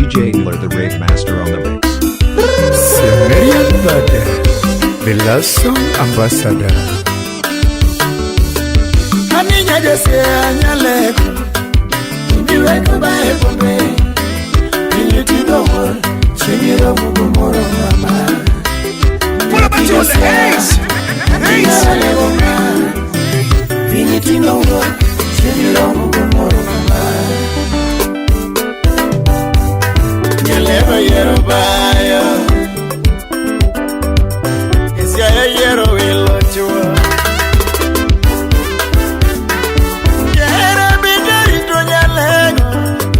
DJ Nler the Rave Master on the mix. Semerian Bada, the last song ambassador. Aninya jose anyaleko Indiweko bae bombe Ilitido mor Chingiro mugumoro mama. Pull up to the ace. Ace. Vinyitindo mor Chingiro mugumoro mama. Nyalego yero bayo Isiaya yero wilo chuo. Yero bidari to nyalego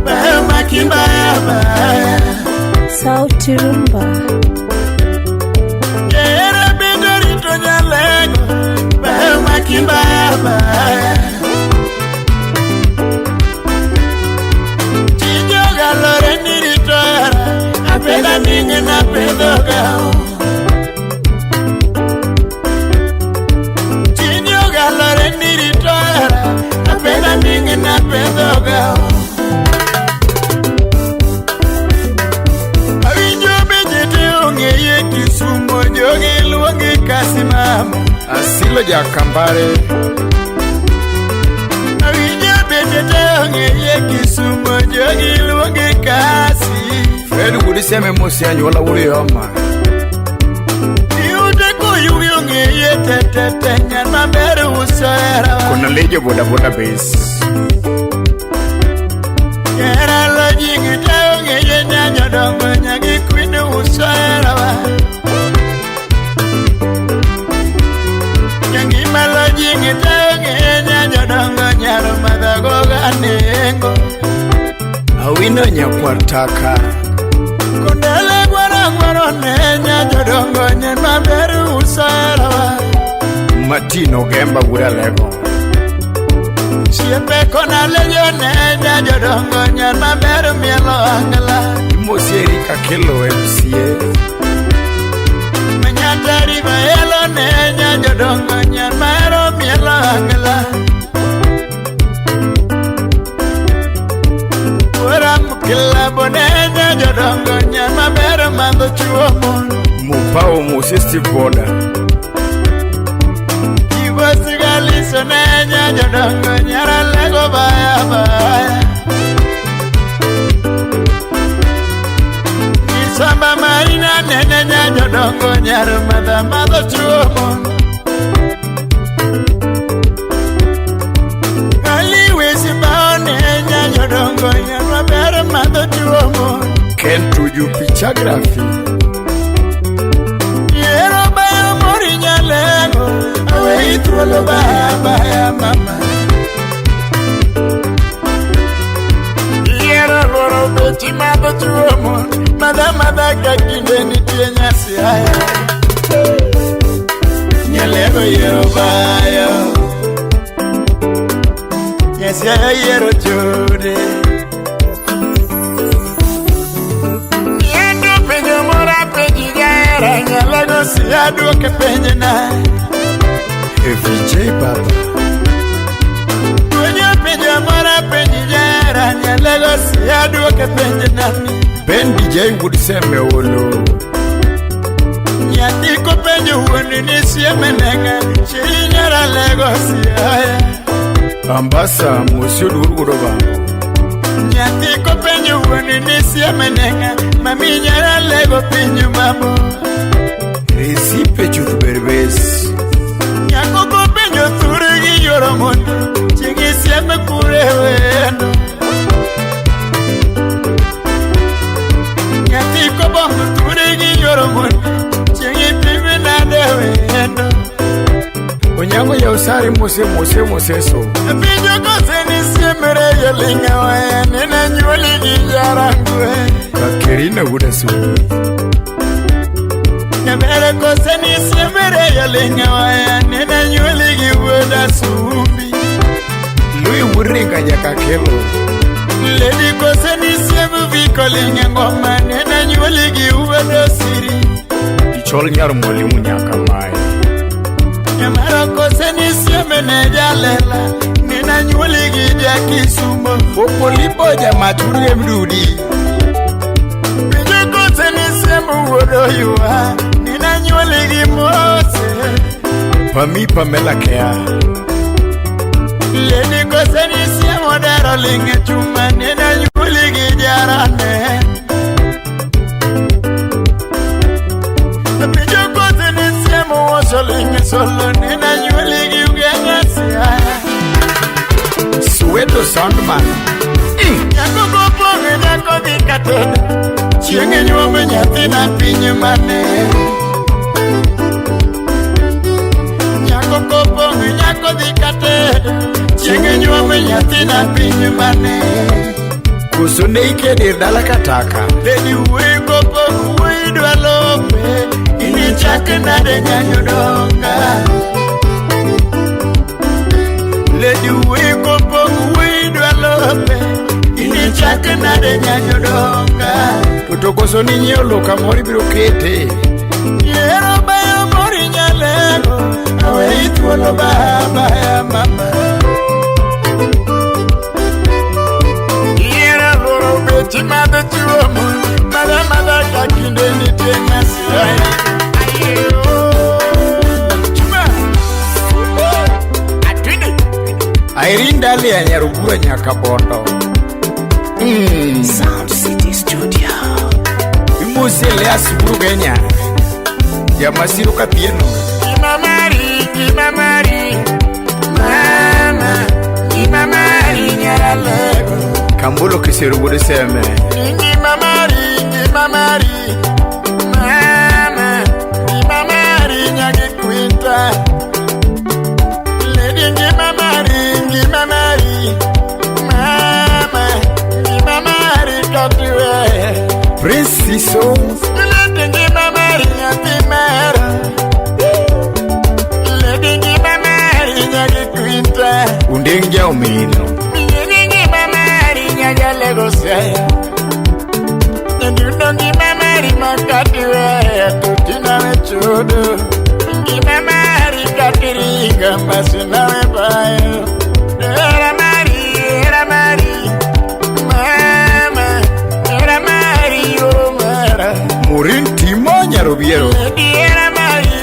Bayo makibaya baya. Sauti Rumba. Yero bidari to nyalego Bayo makibaya baya. Chijo galore nirito era Apeda minge na pedo gao. Chijo galore nirito era Apeda minge na pedo gao. Awinjo bejete ong'eye Kisumo jogi luongi kasimamo. Asilo Jakambare. Awinjo bejete ong'eye Kisumo jogi luongi kasi. Fred Gudiseme Mosi anyuola Wurioma. Iute koyugi ong'eye tetete nyar maber uso hera. Kona lejo boda boda base. Hera lojing te ong'eye nyanyodongo nyagi kwin uso hera wa. Nyangima lojing te ong'eye nyanyodongo nyaro madhago ganengo. Awino nyakwar taka. Kondele gwaro gwaro ne nyanyodongo nyar maber uso hera wa. Martino Gemba Wuod Alego. Siepe kona lejo ne nyanyodongo nyar maber mielo angla. Imosi Erika Kelo MCA. Manyatari maelo ne nyanyodongo nyar mahero mielo angla. Ora mukila bone nyanyodongo nyar maber madho chuo mon. Mupao Mosi Steve Boda. Ibo sigaliso ne nyanyodongo nyar alego baya baya. Isamba marina nene nyanyodongo nyar madha madho chuo mon. Ali wesi baone nyanyodongo nyar maber madho chuo mon. Ken Tuju Pichagraphy. Yiero bayo mori nyalego aweyi thuolo baya baya mama. Yiero luoro beti madho chuo mon. Madha madha ka kinde nitie nyasi aya. Nyalego yiero bayo Nyasi aya yiero chode. Yendo penjo moro penji jahera nyalego si aduoke penjna. VJ Baba. Penjo penjo moro penji jahera nyalego si aduoke penjna. Ben DJ Gudiseme Olo. Nyathi kopenjo wuon ni sieme neng'a chi nyara lego si aya. Ambasa Mosi Oduor Wuod Obambo. Nyathi kopenjo wuon ni sieme neng'a mami nyara lego piny mabor. Resipe chuth berbes. Nyako kopenjo thurgi yoro mondo chieng' isieme kure wendo. Nyathi kobombo thurgi yoro mondo chieng' ipime nade wendo. Onyango Yausari Mose Mose Moseso. Penjo kose ni siemre joling'a waya nene nyuoli gi jarangwe. Kakerina Wuod Asumbi. Nyamere kose ni siemre joling'a waya nene nyuoli gi Wuod Asumbi. Louis Wuringa Nyakakelo. Lady kose ni siemu viko ling'e ngoma nene nyuoli gi Wuod Osiri. Ichol nyar mwalimu nyaka mae. Nyamara kose ni sieme ne jalela nene nyuoli gi jakisumo. Popolibo jamach wuod Mdudi. Pami Pamela Kea. Leni koseni siemo dero ling' e chuma nene nyuoli gi jarane. Penjo koseni siemo waso ling' e solo nene nyuoli gi ugenya siaya. Soweto Soundman. Nyako kopong' nyako dhi katedo. Chieng' nyuome nyathina piny mane. Nyako kopong' nyako dhi katedo. Chieng' nyuome nyathina piny mane. Koso ne ikede dala kataka. Lady wuoyi kopong' wuoyi dwa lope. Inichak nade nyanyodonga. Lady wuoyi kopong' wuoyi dwa lope. Inichak nade nyanyodonga. To koso ni nyiewo lo kamoro ibiro kete. Yiero bayo mori nyalego. Aweyi thuolo baba ya mama. Yiero luoro beti madho chiwo madha madha ka kinde nitie nyasi. Chuma. Atwinde. Irene Dalia Nyarugura nyaka Bondo. Sound City Studio. Imose Elias Burugenya. Jamasiro Kapieno. Ngima mari, ngima mari, mama, ngima mari nyaralego. Kambolo Kisero wuod Seme. Ngima mari, ngima mari, mama, ngima mari nyagi kwinta. Lady ngima mari, ngima mari, mama, ngima mari katiwe. Prince Siso. Lady ngima mari nyathi mera. Lady ngima mari nyagi kwinta. Undeng Jaomino. Lady ngima mari nyajalego siaya. Nyadundo ngima mari makatiwe tutina we chudo. Ngima mari katiringa masina we bayo. Era mari, mama, era mari oh mara. Murin Timo Nyarobiero. Era mari,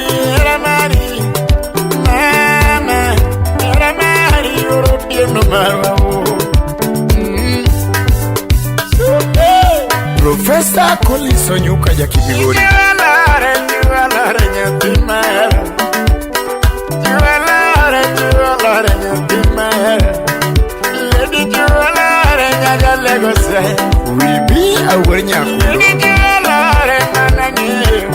mama, era mari oro marwa. Professor Collins Onyuka Jakibigori. Jualare, nyathi mara. Jualare, jualare, nyathi mara. Lady jualare, nyajalego se. Will be awuor nyakundo. Lady jualare, mana ng'eyo.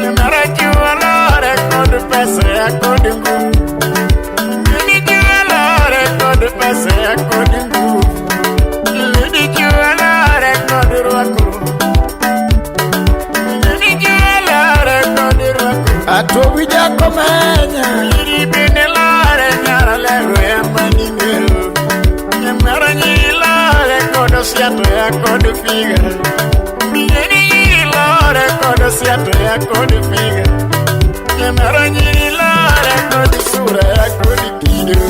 Nyamara jualare kod pesa ya kod nguvu. Lady jualare kod pesa ya kod nguvu. Lady jualare kod rwakruok. Lady jualare kod rwakruok. Atowi Jakomenya. Nyiri bende lore nyara lego ema ning'eyo. Nyamara nyiri lore kod osiato ya kod figa. Nyiri nyiri lore kod osiato ya kod figa. Nyamara nyiri lore kod sura ya kod kido.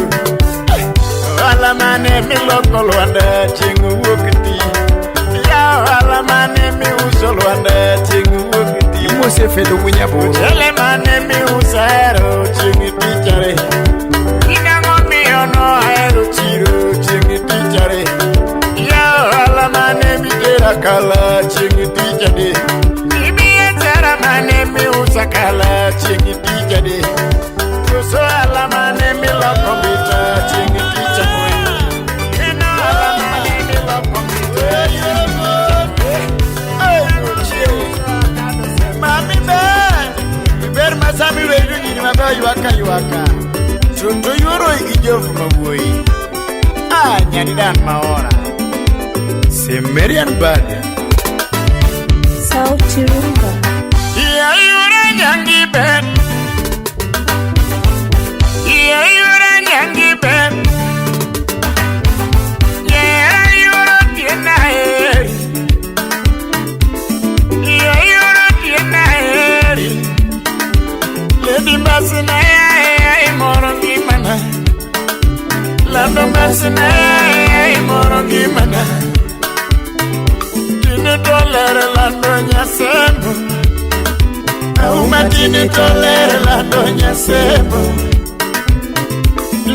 Ohala mane miloko lwanda chieng' wuok tich. Ya ohala mane miuso lwanda chieng' wuok tich. Imose Fedo Munyaboro. Mchele mane miuso ahero chieng' tich ariyo. Inang'o miyo nohero chiro chieng' tich ariyo. Ya ohala mane mitero akala chieng' tich adek. Biashara mane miuso akala chieng' tich adek. Koso ohala mane miloko mbita chieng' tich ang'wen. En ohala mane miloko mbita chieng' tich ang'wen. Mami ber, ber ma sami wedo gini maber ywaka ywaka. To yuoro gi jof mawuoyi. Ah, nyani dan maora. Semerian Badia. Sauti Rumba. Iya yura nyangi ber. Iya yura nyangi ber. Iya yura tiena eri. Iya yura tiena eri. Lady Masina ya moro ngimana. Lando Masina ya moro ngimana. Tine dolere lando nyasembo. Auma tini to ler lando nyasembo.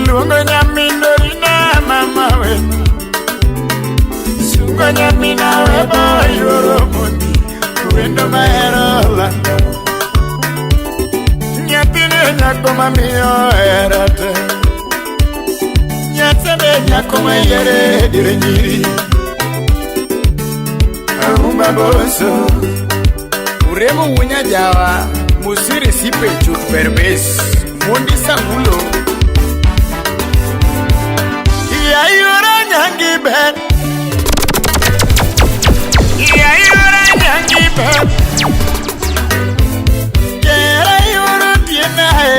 Luongo nyamindorina mama we. Sungo nyamina webo yuoro mondi. Wendo mahero lando. Nyathini nyako mamiyo hera te. Nyathine nyako mayiere dier nyiri. Auma boso. Uremo wunya jawa Musiri sipe chut berbes Mundi sangulo. Yayura nyangi ben. Yayura nyangi ben. Yera yuru tiena he.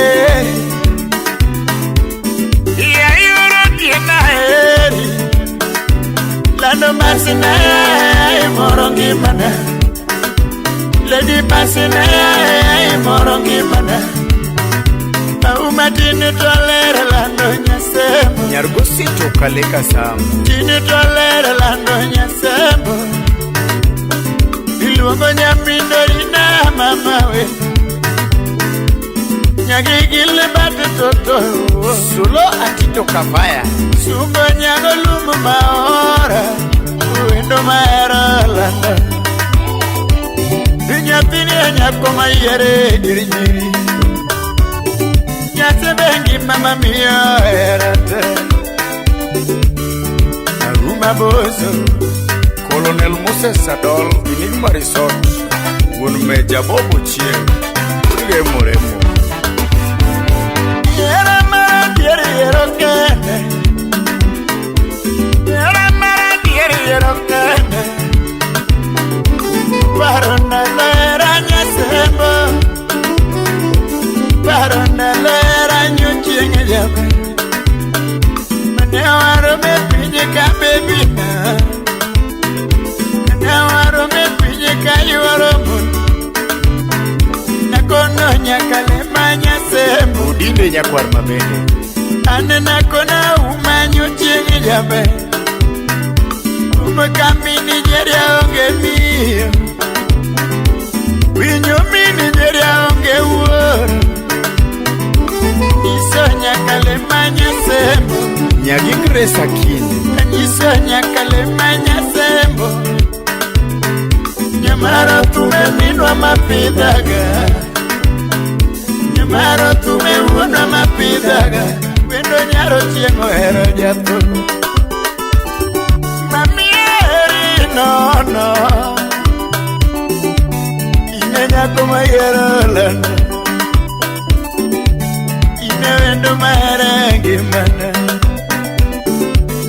Yayuru tiena he. Lando masina morongi mana. Lady pasina morongi mana. Auma tini tolere lando nyasembo. Nyargosi tokaleka sam. Tini tolere lando nyasembo. Iluongo nyamindorina mama we. Nyagigile bate toto. Sulo atito kavaya. Sungo nyago lumu maora. Wendo mahero lando. Nyathini nyako mayiere dir nyiri. Nyathi bengi mama miyo hera te. Auma boso. Colonel Moses Sadol Enigma Resort. Wuon Meja Bobo Chieng. Uremo remo. Yera mara dier yiero kende. Yera mara dier yiero kende. Paro ndalo hera nyasembo. Paro ndalo hera nyochieng' jaber. Mane warome pinje ka bebina. Mane warome pinje ka yuoro mon. Nakono nyaka lema nyasembo. Udinde nyakwar mabende. An nakona uma nyochieng' jaber. Uma kami Nigeria onge miyo. Winyo mi Nigeria onge wuoro. Nyiso nyaka lema nyasembo. Nyagi Grace Akinyi. Nyiso nyaka lema nyasembo. Nyamaro tume minwa mapidhaga. Nyamaro tume wuonwa mapidhaga. Wendo nyaro chieng' ohero jathum. Mami eri nono. Ine nyako mayiero lando. Ine wendo mahero e ngimana.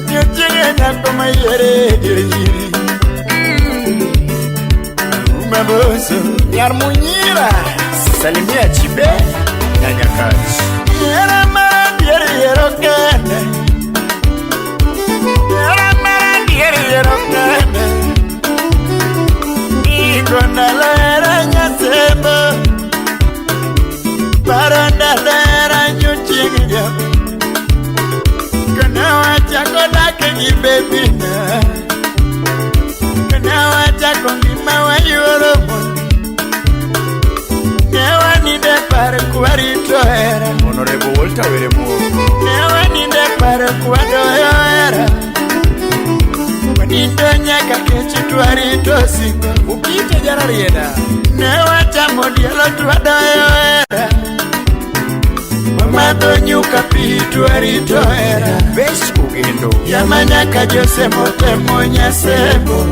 Nyochieng' nyako mayiere dier nyiri. Auma boso. Nyar Munyira. Salimia Chibe na Nyakach. Yera mara dier yiero kende. Yera mara dier yiero kende. Ingo ndalo hera nyasembo. Paro ndalo hera nyochieng' jaber. Kane wachako dak gi bebina. Kane wachako ngima wayuoro mon. Ne waninde par kwarito hera. Honorable Walter Weremo. Ne waninde par kwadoyo hera. Wanindo nyaka kech twarito singo. Ukite jararieda. Ne wachamo dielo twadoyo hera. Wamadho nyuka pi twarito hera. Besh ugendo. Yama nyaka josemo temo nyasembo.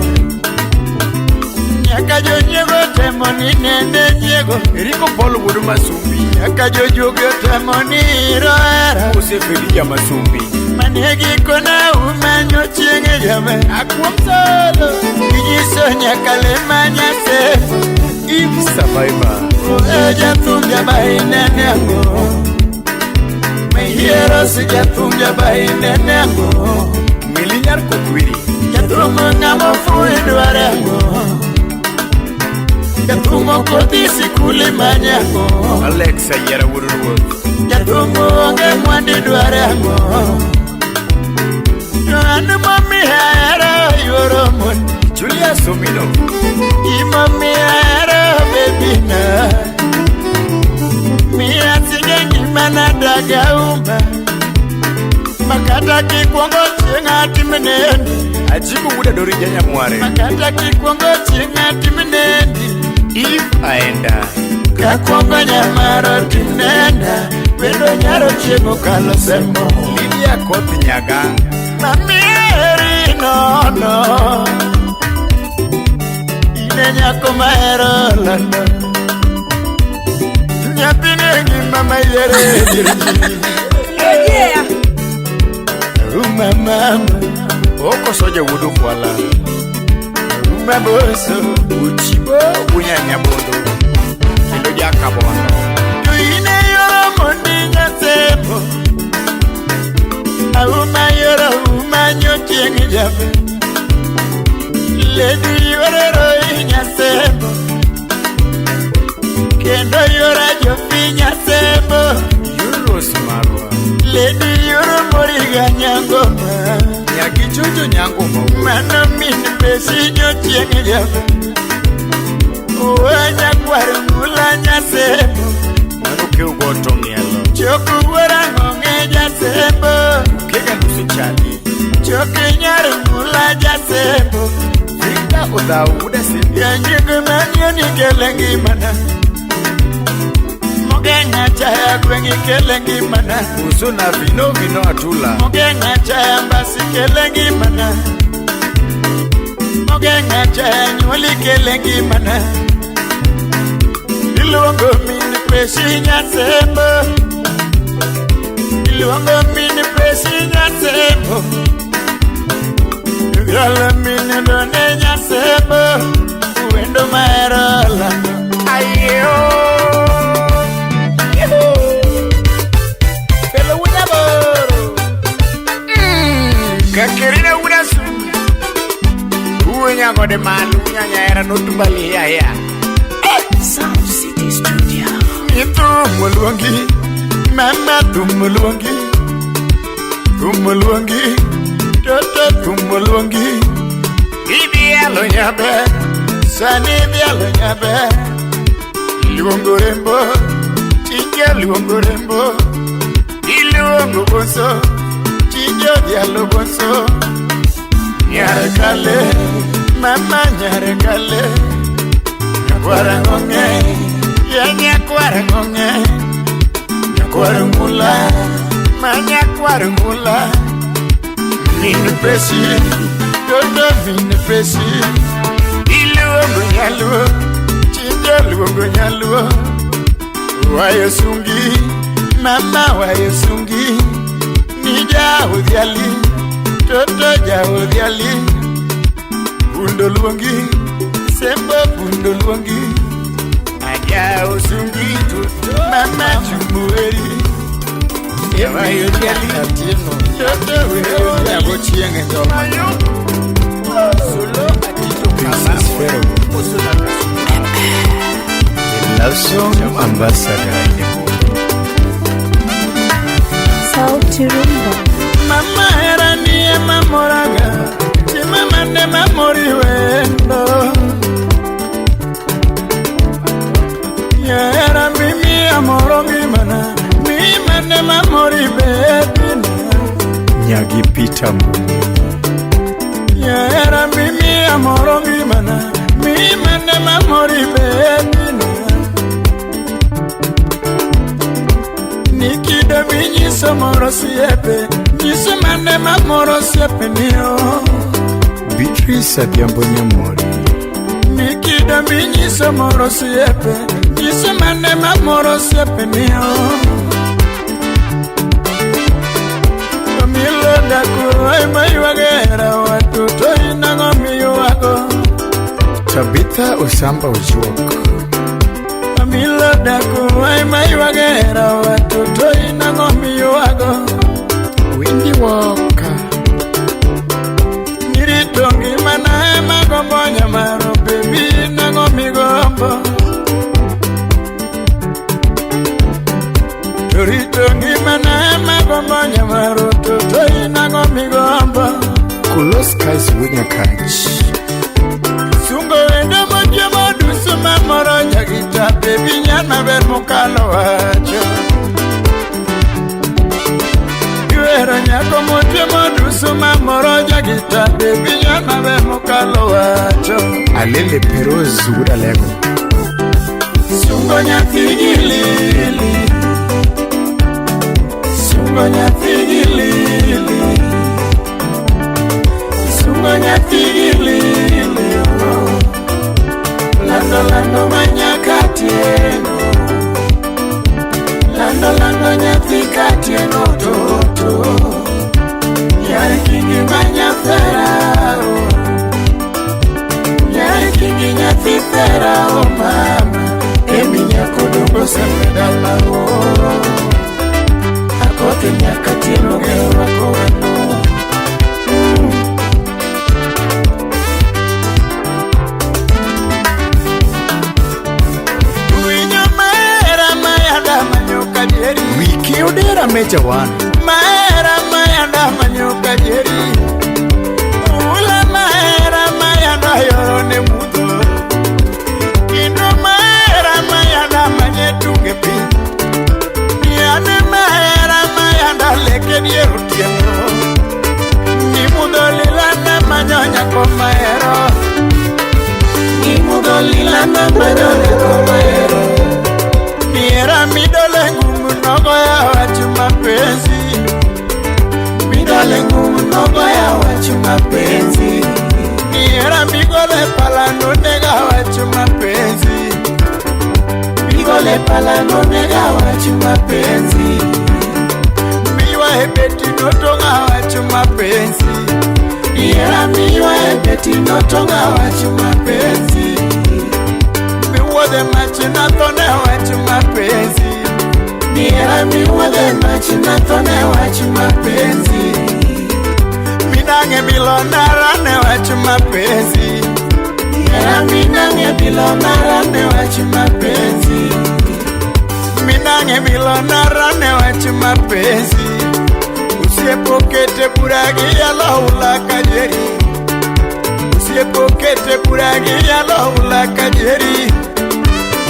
Nyaka jonyiego temo ni nende nyiego. Eriko Paul wuod Masumbi. Nyaka jojuogi otemo ni iro hera. Joseph Elija Masumbi. Mane gikona umanyo chieng' jaber. Akuom solo. Inyiso nyaka lema nyasembo. If Survivor. E jathum jabai nene ang'o. Mayiero si jathum jabai nene ang'o. Mili nyar Kokwiri. Jathum ng'ama ofuwo dware ang'o. Jathum ok odhi sikul imanye ang'o. Alex Ayiera wuod Ruoth. Jathum onge mwandu dware ang'o. To an momiyo ahero yuoro mon. Julius Omino. Gimomiyo ahero bebina. gauma Makata kikwongo chieng' atimnendi Ajibu wuda dori janya mware. Makata kikwongo chieng' atimnendi If aenda. Kakwongo nyamaro tinenda Wendo nyaro chieng' okalo sembo Lydia Koth Nyagang. Mamieri nono Ine nyako mahero lando Nyathine ngima mayiere Rejea. Uma mama Oko soja wuod Okwala. Uma boso Uchibo wunya Nyabondo. Kendo jakabondo. To ine yoro mondi nyasembo Auma yoro uma nyochieng' jabe Lady yorero inyasembo Kendo yora jopi nyasembo Yuros marwa. Lady yoro moriga nyangoma Nyagichocho nyango mawuok. Mano min pesi nyochieng' jabe Owa nyakwar ngula nyasembo Mano kew go to ng'ielo. Chok wuora ng'ong'e jasembo Kega nusu chadi. Chok nyar ngula jasembo Victor Odhaw wuod Asimbi. Janyugo manyien ikele ngimana Mogeng'a chaya gweng' ikele ngimana Uso na vino vino atula. Mogeng'a chaya mbasi kele ngimana Mogeng'a chaya nyuol ikele ngimana Iluongo min pesi nyasembo Iluongo min pesi nyasembo Yalo min done nyasembo Wendo mahero lando Ayo. Pelo wuda boro. Kakirina wuda sum. Uwe gode malu nyanya era notumbali ya ya. Sound City Studio. Thum luongi, mama thum luongi, thum luongi, toto thum luongi. Idhialo nyaber, sani idhialo nyaber. Luongo rembo, tije luongo rembo. Iluongo boso, tije odhialo boso. Nyar kale, mama nyar kale. Nyakwara ng'ong'e, ya nyakwara ng'ong'e. Nyakwar ngula, ma nyakwar ngula. Min pesi, toto min pesi. Iluongo nyaluo, tije luongo nyaluo. Wayo sungi, mama wayo sungi. Ni jaodhiali, toto jaodhiali. Bundo luongi, sembo bundo luongi. Aja osungi tuto. Mama chumueri, Wayo dhiali. Atieno, toto weyo Nyago chieng' e joma. Solo atito Princess Pharaoh. Osuna kasuma. The Love Song Ambassador. Sauti Rumba. Mama era ni ema moraga, ti mama ne mamori wendo. Ya era mimi amoro ngimana, mima ne mamori bebina. Nyagi Peter Mbumi. Ya era mimi amoro ngimana, mima ne mamori bebina. Nikido minyiso moro siepe, nyiso mane mamoro siepe niyo. Beatrice Adhiambo Nyamori. Nikido minyiso moro siepe, nyiso mane mamoro siepe niyo. Milo dako ema ywagera watu to inang'o miywago. Tabitha Osamba Ojuok. Milo dako ema ywagera watu to inang'o miywago. Windy Walker. Nirito ngimana ema gombo nyamaro bebi nang'o migombo. Torito ngimana ema gombo nyamaro to inang'o migombo. Kulo Skies Winyakach. Sungo wendo mojo moduso mamoro nyagita bebi nyar maber mokalo wacho. nyako motwe moduso mamoro jagita bebi nyana be mokalo wacho. Alele Peroz wuod Alego. Sungo nyathi gi lili, sungo nyathi gi lili, sungo nyathi gi lili, oh. Lando lando manyaka tieno, lando lando nyathi katieno toto, nyar kingi manyathera, oh. Nyar kingi nyathi thera, oh mama, emi nyako dongo semedala, oh. Akothi nyaka tieno gero rwako wendo. Winyo mahera mayanda manyoka jeri, Wiki Odera Meja Wan. Mahera mayanda manyoka jeri, ula mahera mayanda yoro ne mudho, kendo mahera mayanda manye tunge piny, yane mahera mayanda leke dier otieno, ni mudho lilana manyo nyako mahero, ni mudho lilana manyo nyako mahero. Niera midole ngumu nogoya wach mapenzi, midole ngumu nogoya wach mapenzi, niera migole pala nonega wach mapenzi, migole pala nonega wach mapenzi, miwa e beti notonga wach mapenzi, niera miwa e beti notonga wach mapenzi, miwuodhe mach nathone wach mapenzi, niera miwuodhe mach nathone wach mapenzi, minang'e bilonara ne wach mapenzi, niera minang'e bilonara ne wach mapenzi, minang'e bilonara ne wach mapenzi, osiepo kete bura gi yalo ula kajeri, osiepo kete bura gi yalo ula kajeri,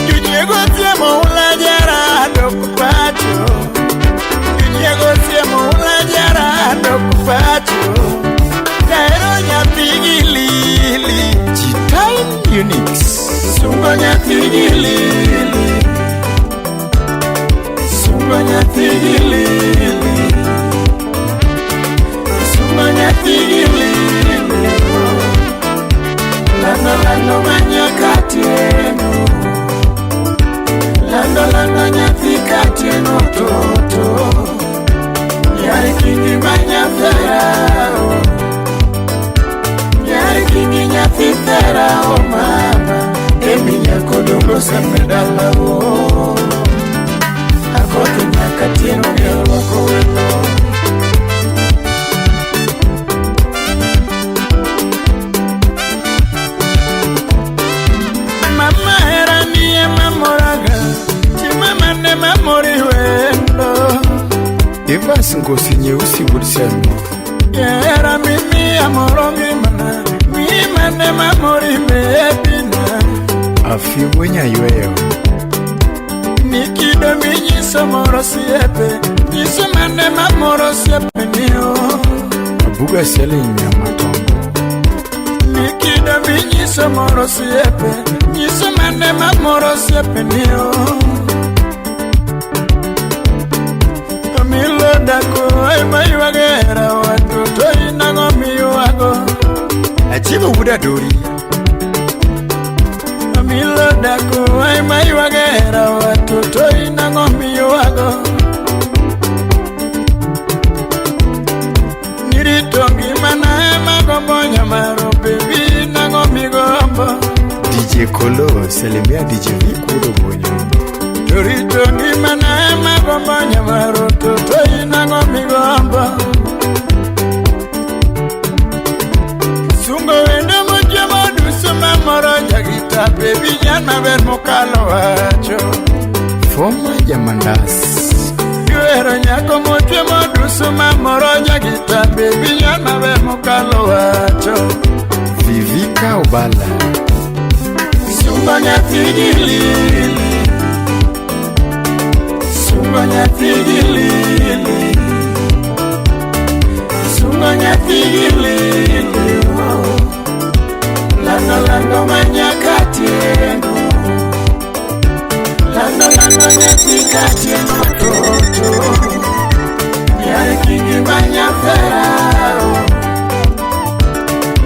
Jochiego siemo ula jara dok pacho, jochiego siemo ula jara dok pacho, jahero nyathi gi lili, G-Time Unix. Sungo nyathi gi lili, sungo nyathi gi lili, sungo nyathi gi lili, oh. Lando lando manyaka tieno, lando lando nyathi katieno toto, nyar kingi manyathera, oh. Nyar kingi nyathi thera, oh mama, emi nyako dongo semedala, oh. Akothi nyaka tieno gero rwako wendo. Mama hera nie mamoraga, chi mama ne mamori wendo. Evans Ngosi Nyeusi wuod Semo. Hera mimi amoro ngimana, ngimane mamori mepina. Afi Wenya Yweyo. Nikido minyiso moro siepe, nyiso mane mamoro siepe niyo. Abuga Sele Nyamatongo. Nikido minyiso moro siepe, nyiso mane mamoro siepe niyo. Milo dako ema ywagera watu to inang'o miywago. Achiwo wuod Adori. Milo dako ema ywagera watu to inang'o miywago. Nirito ngimana ema gombo nyamaro bebi nang'o migombo. DJ Kolo salimia DJ Vic wuod Obonyo. Torito ngimana ema gombo nyamaro to inang'o migombo. Sungo wende mochwe moduso mamoro jagita bebi jana ber mokalo wacho. Foma Jamandas. Ihero nyako mochwe moduso mamoro jagita bebi jana ber mokalo wacho. Vivika Obala. Sungo nyathi gi lili, sungo nyathi gi lili, Sungo nyathi gi lili Lando lando manyaka tieno Lando lando nyathi katieno toto Nyar kingi manya ferao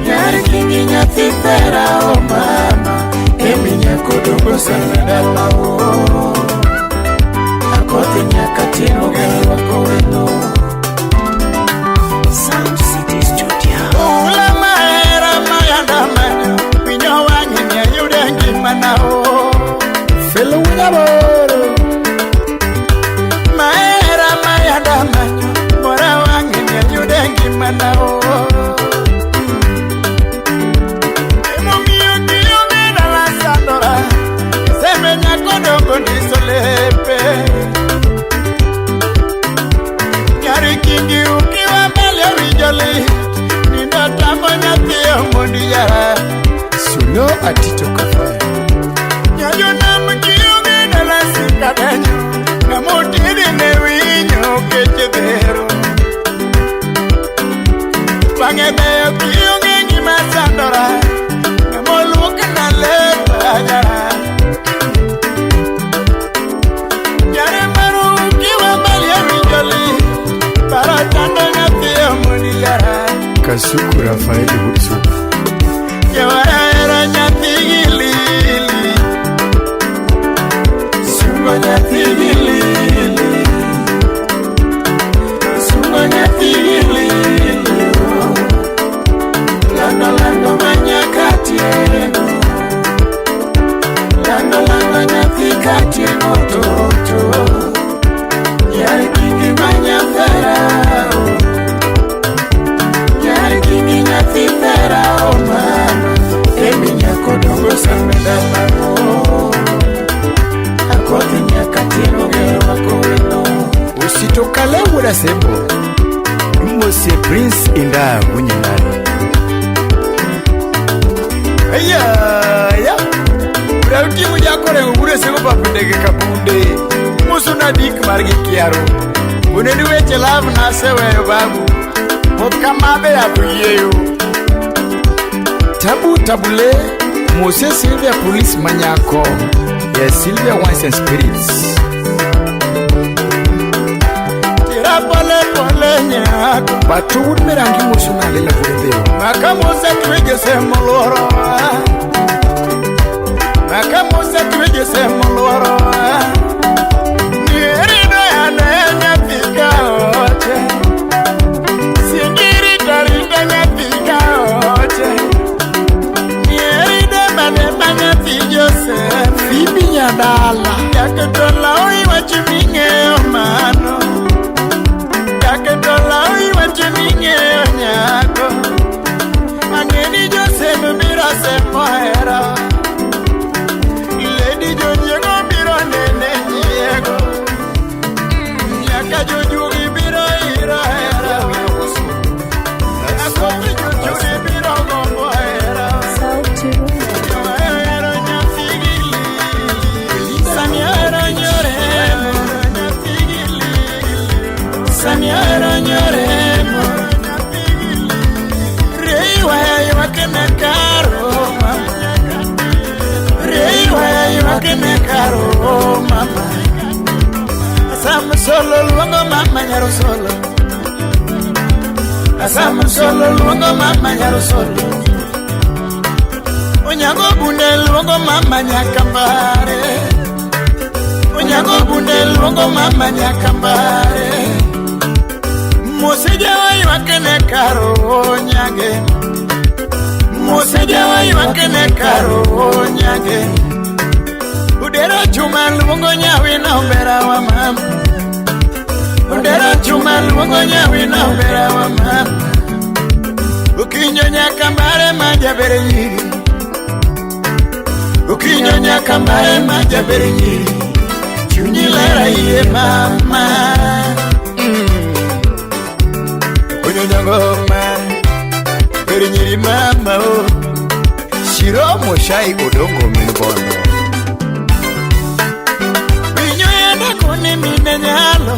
Nyar kingi nyathi ferao mama Emi nyako dongo sana dala o Akothi nyaka tieno gero rwako welo Sound City Studio. Ula mahera mayanda manyo Winyo wang'i ni ayude ngimana o Felo wunyaboro. Mahera mayanda manyo Mora wang'i ni ayude ngimana o Emomiyo kionge dala sandora Seme nyako dongo ndiso lepe Nyari kingi ukiwa mbele winjo lit Nindo tamo nyathi omondi yara Suno atito kafaya. Nyayo nam kionge dala sikadenyo Ng'amotedi ne winyo keche dhero Wang'e beyo kionge gima sandora Ng'amoluok na lepa jara Nyare maru ukiwa mbali winjo lit Paro chando nyathi omondi yara Kasuku Rafael Hudson. Jawahero nyathi gi lili Sungo nyathi gi lili Sungo nyathi gi lili Lando lando manyaka tieno Lando lando nyathi katieno toto Nyar kingi manya ferao Nyar kingi nyathi ferao mama Emi nyako dongo sana dala o Akothi nyaka tieno gero rwako welo Usitokale wuoda sembo. Imose Prince Inda Wunyinani. Aya, ya. Brauti mujakore ngure sego pap ndege kabunde. Musu na dik margi kiaro. Uneni weche love naseweyo babu. Pok kamadhe yath oyieyo Tabu tabule. Mose Sylvia Police Manyako. Yes, Sylvia Wines and Spirits. Tira pole pole nyako Batu wuod Merangi musu na lela wuod Makamuse twije moloro Makamuse twije moloro Nierido yane nyathi ka oche Singiri tarita nyathi ka oche Nierido mane manyathi Joseph Phoebe Nyadala. Jaketo law iwacho ming'eyo mano Jaketo law iwacho ming'eyo nyako Ang'e ni Joseph biro semo hera Lady jonyiego biro nene nyiego Nyaka jojuogi biro iro hera Akothi jochudi biro gombo hera Sauti Rumba. Johero nyathi gi lili Sani ahero nyoremo nyathi gi lili Sani ahero nyoremo nyathi gi lili Reiwaya ywak ne karo mama Reiwaya ywak ne karo mama Asam solo luongo mama nyaro solo Asam solo luongo mama nyaro solo Onyango bunde luongo mama nyaka mbare Onyango bunde luongo mama nyaka mbare Musejawa ywak ne karo nyage Musejawa ywak ne karo nyage Udero chuma luongo nyawina ombera wa mama Udero chuma luongo nyawina ombera wa mama Ukinyo nyaka mbare majabere nyiri Ukinyo nyaka mbare majabere nyiri Chunyi lera iye mama Ukinyo nyangoma Bere nyiri mama o Shiro Moshai Odongo min bondo. Winyo yende kune mine nyalo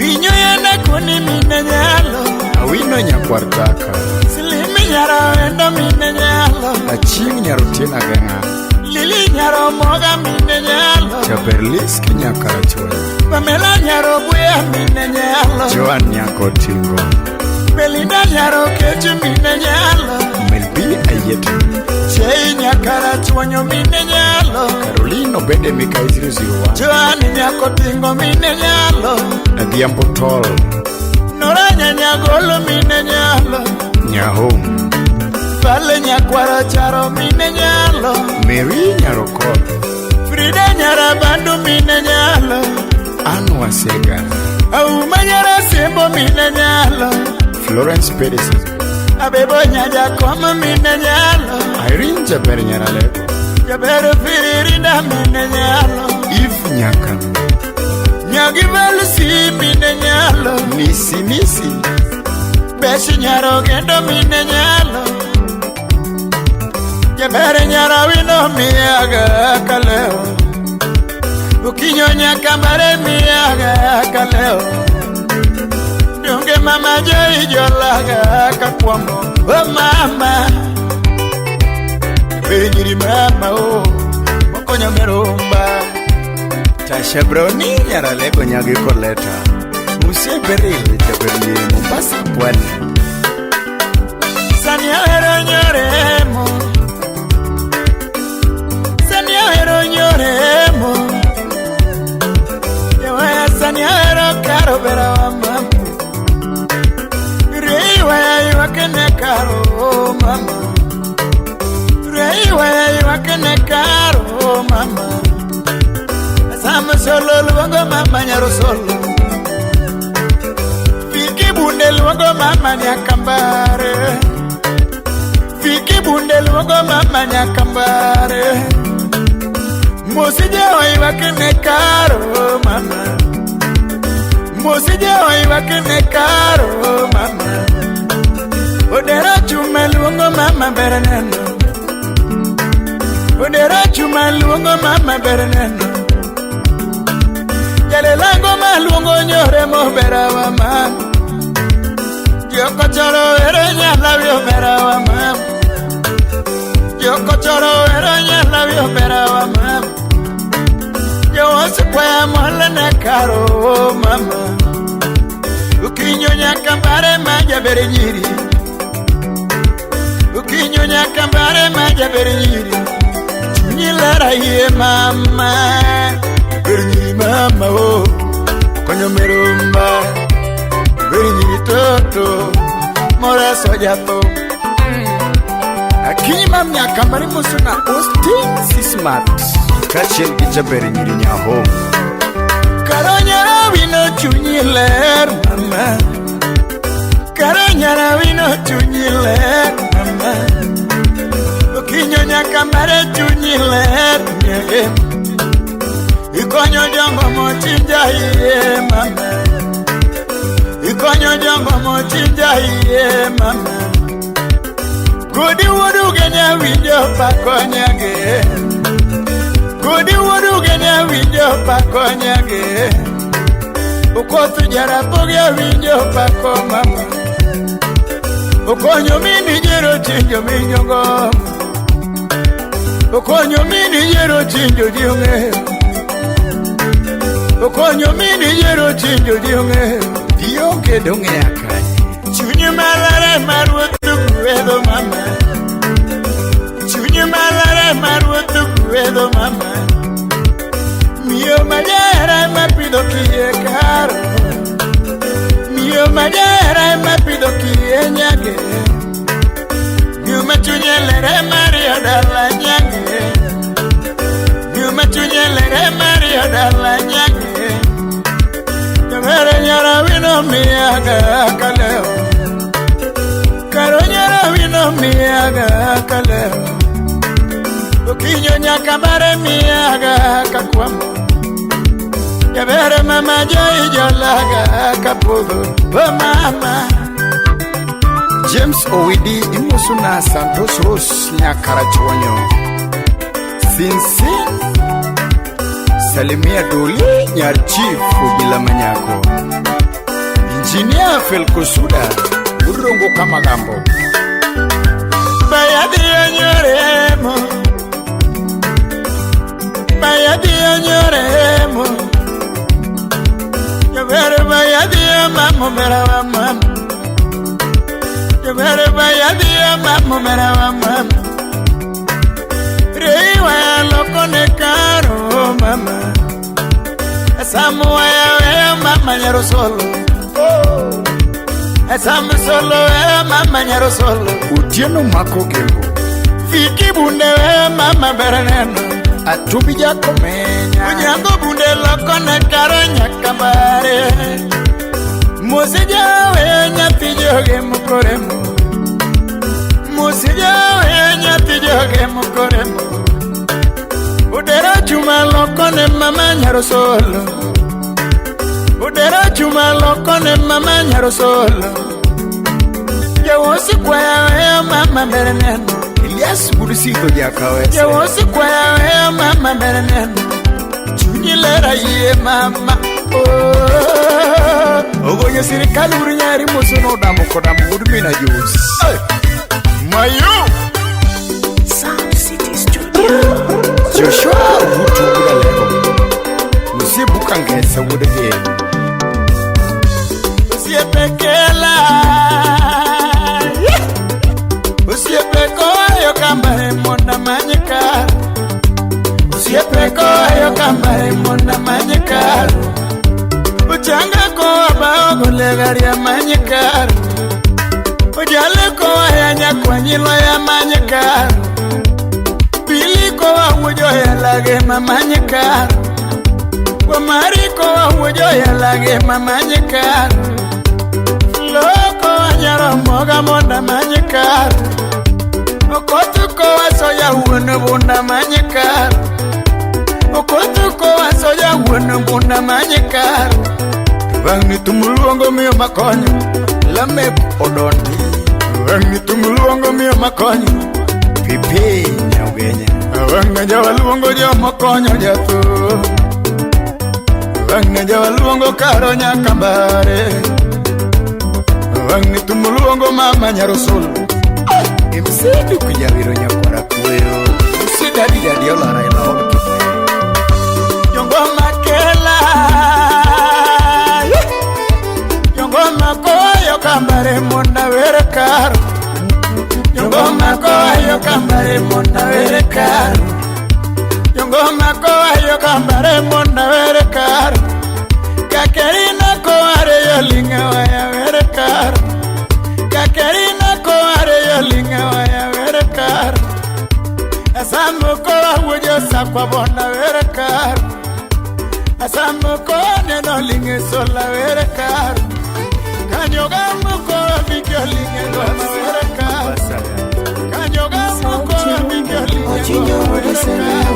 Okinyo yene kuni mine nyalo. Awino nyakwar Taka. Silimi nyaro endo mine nyalo. Achieng' nyarotiena geng'a. Lili nyaro moga mine nyalo. Jaberliski nyakarachuonyo. Pamela nyaro buya mine nyalo. Joan nyakotingo. Belinda nyaro kechu mine nyalo. Melbi Ayieto. Chei nyakarachuonyo mine nyalo. Caroline Obede Mikai 001. Joan nyakotingo mine nyalo. Adhiambo Tol. Nora nyanyagolo mine nyalo. Nyahom. Vale nyakwara charo mine nyalo. Mary Nyarokot. Frida nyarabandu mine nyalo. Ann Wasega. Auma nyara sembo mine nyalo. Florence Perez. Abebo nyajakoma mine nyalo. Irene Jaber Nyaralego. Jaber firirinda mine nyalo. Eve Nyakano. Nyagi velusi mine nyalo. Nisi Nisi. Besi nyaro gendo mine nyalo. Jaber nyara wino miaga kaleo. Ukinyo nyakambare miaga kaleo. Donge mama joi jolaga kakwambo. Oh mama. Benyiri mama oh. Mokonyo meromba. Tasha Browni Nyaralego Nyagi Koleta. Musie Beril Jaberie Mombasa Pwani. Sani ahero nyoremo. Sani ahero nyoremo. Yawaya sani ahero karo bera wa mama. Reiwaya ywakne karo mama. Reiwaya ywakne karo mama. Sama solo luongo mama nyaro solo. Fiki bunde luongo mama nyakambare. Fiki bunde luongo mama nyakambare. Mosije oywakne karo mama. Mosije oywakne karo mama. Odera chuma luongo mama ber neno. Odera chuma luongo mama ber neno. Jalelango maluongo nyore mobera wa mama. Joko choro ere nyala obera wa mama. Joko choro ere nyala obera wa mama. Yo osipwa mola ne karo mama. Ukinyo nyakambare majabere nyiri. Ukinyo nyakambare majabere nyiri. Chunyi lera iye mama. Bere nyiri mama oh. Konyo meromba. Bere nyiri toto. Mora sojato. Akinyi mam nyakambare mosona Austin Sismat. Kaachiel gi jaber nyiri Nyahom. Karo nyara wino chunyi ler mama. Karo nyara wino chunyi ler mama. Okinyo nyakambare chunyi ler nyege. Ikonyo jongo mochinja iye mama. Ikonyo jongo mochinja iye mama. Godi wuodu genya winjo pakonyage. Godi wuodu genya winjo pakonyage. Okothu jarapogi winjo pako mama. Okonyo mini jero chinjo minyongo. Okonyo mini jero chinjo jiong'eyo. Okonyo mini jero chinjo jiong'eyo. Dionge dong'eya kanye. Chunyi malare maruoth gwedho mama. Chunyi malare maruoth gwedho mama. Miyo majahera ema pidho kiye karo. Miyo majahera ema pidho kiye nyage. Miyo ma chunye ler ema riyo dala nyage. Miyo ma chunye ler ema riyo dala nyage. Jabere nyara wino miaga kaleo. Karo nyara wino miaga kaleo. Okinyo nyakambare miaga kakwamo. Jabere mama joi jolaga kapodho. Oh mama. James Owidi imosona Santos Rose Nyakarachuonyo. Sinsin. Salimia Doli nyar chief Obila Manyako. Engineer Felkosuda Urongo Kamagambo. Bayadi onyoremo. Bayadi onyoremo. Yobere bayadi mamo mera mama. Yobere bayadi mamo mera mama. Reiwa lokone karo mama. Samuel mama nyero solo. Sam solo mama nyero solo. Utieno mako gembo. Viki bunde mama bereneno. Atubi jakomenya. Unyango bunde lokone karo nyakabare. Musijawe nyathi joge mukoremo. Musijawe nyathi joge mukoremo. Udera chuma lokone mama nyero solo. Udera chuma lokone mama nyero solo. Yawosi kwaya mama bereneno. Elias Budisito jakawese. Yawosi kwaya mama bereneno. Chunyi lera ye mama. Oh. Ogonyo sirikali urunyari musono damu kodamu udmina juice. Mayu. Sound City Studio. Joshua Utu Budalego. Usibukangesa wudege. Usiepekela. Usiepeko ayo kambare monda manyika. Usiepeko ayo kambare monda manyika. Uchanga ko abago legaria manyika. Ujale ko aya kwanyilo ya manyika. Pili ko awujo ya lage mamanyika. Wamari ko awujo ya lage mamanyika. Loko anyaro moga monda manyika. Okotu ko asoya wuono bunda manyika. Okotu ko asoya wuono bunda manyika. Bangni tumuluongo miyo makonyo. Lamek odondi. Bangni tumuluongo miyo makonyo. Pipi nyaugenya. Bangna jawaluongo jomokonyo jatho. Bangna jawaluongo karo nyakambare. Bangni tumuluongo mama nyarosolo. MC kujawiro nyakwara kuyo. MC dadi dadi olara ila odo. Yongoma kela. Yongoma koyo kambare monda were karo. Yongoma koyo kambare monda were karo. Yongoma koyo kambare monda were karo. Kakerina koare yolinga waya were karo. Kakerina koare yolinga waya were karo. Asambo koa wujo sakwa bonda were karo. Asambo koa neno linge sola were karo. Kanyogambo koa bikyo linge goma were karo. Kanyogambo koa bikyo linge goma were karo.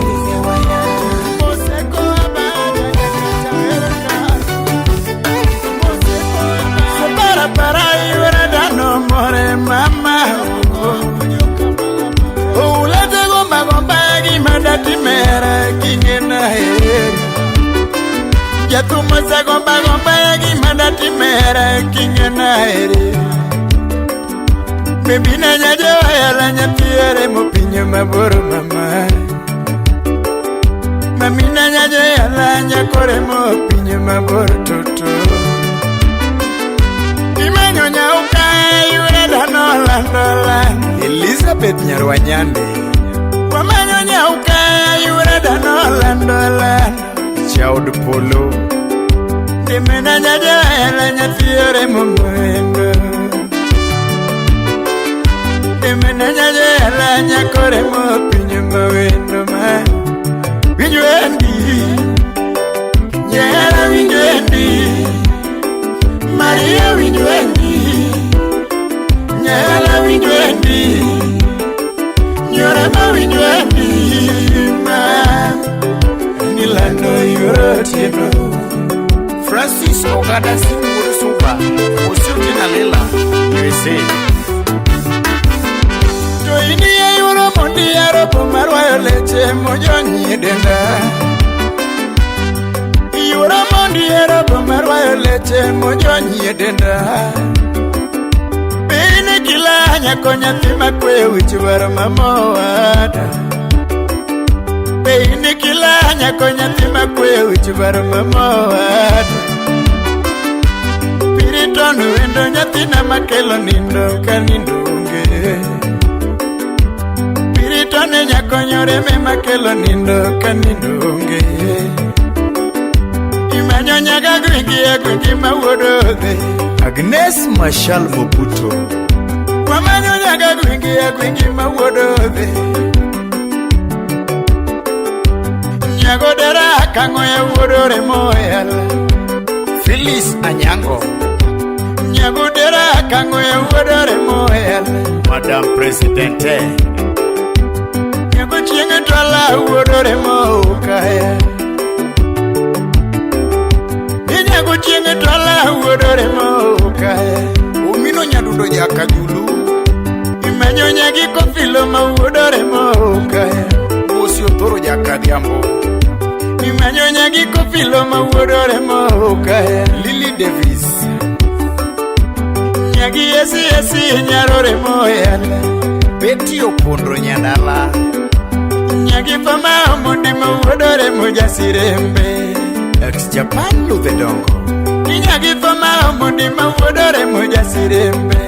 Moseko abaya nyakacha were karo. Moseko abaya. Para para iwere dano more mama. Ulete gomba gomba gimadati mera kingena heri. Jatumasa gomba gomba gimadati mera kingena heri. Bebina nyajo yala nyatiere mopinyo maboro mama. Mamina nyajo yala nyakore mopinyo maboro toto. Imenyo nyauka yure dano landola. Elizabeth Nyarwanyande. Wamanyo nyauka yure dano landola. Chaud polo. Demena nyajo yala nyatiere mopinyo. Demena nyajo yala nyakore mopinyo mawendo ma. Winjwendi. Nyera winjwendi. Maria winjwendi. Nyera winjwendi. Nyora ma winjwendi. Ma Nilando yorotieno. Francis Ogada Simburu Suba. Usiutina Lela USA. To ini yuro mondi aropo marwayo leche mojonyi denda. Wuora mondi hero marwayo leche mojonyie denda. Bine kilanya ko nyathi makweyo wich bar mamowada. Bine kilanya ko nyathi makweyo wich bar mamowada. Piriton wendo nyathina makelo nindo ka nindo onge. Piriton nyakonyore me makelo nindo ka nindo onge. Imanyo nyaga gwingi e gwingi mawuododhe. Agnes Mashal Mobuto. Wamanyo nyaga gwingi e gwingi mawuododhe. Nyagodera kang'o e wuodore moyala. Phyllis Anyango. Nyagodera kang'o e wuodore moyala. Madam Presidente. Nyago chieng' twala wuodore mokaya. Nyago chieng' twala wuodore mokaya. Omino nyadundo jakajulu. Imanyo nyagi kofilo ma wuodore mokaya. Osio thoro jakadhiambo. Imanyo nyagi kofilo ma wuodore mokaya. Lily Davis. Nyagi esi esi nyarore moyala. Betty Opondo nyandala. Nyagi fama omondi ma wuodore mojasirembe. Ex Japan Ludhe Dongo. Inyagi fama omondi ma wuodore mojasirembe.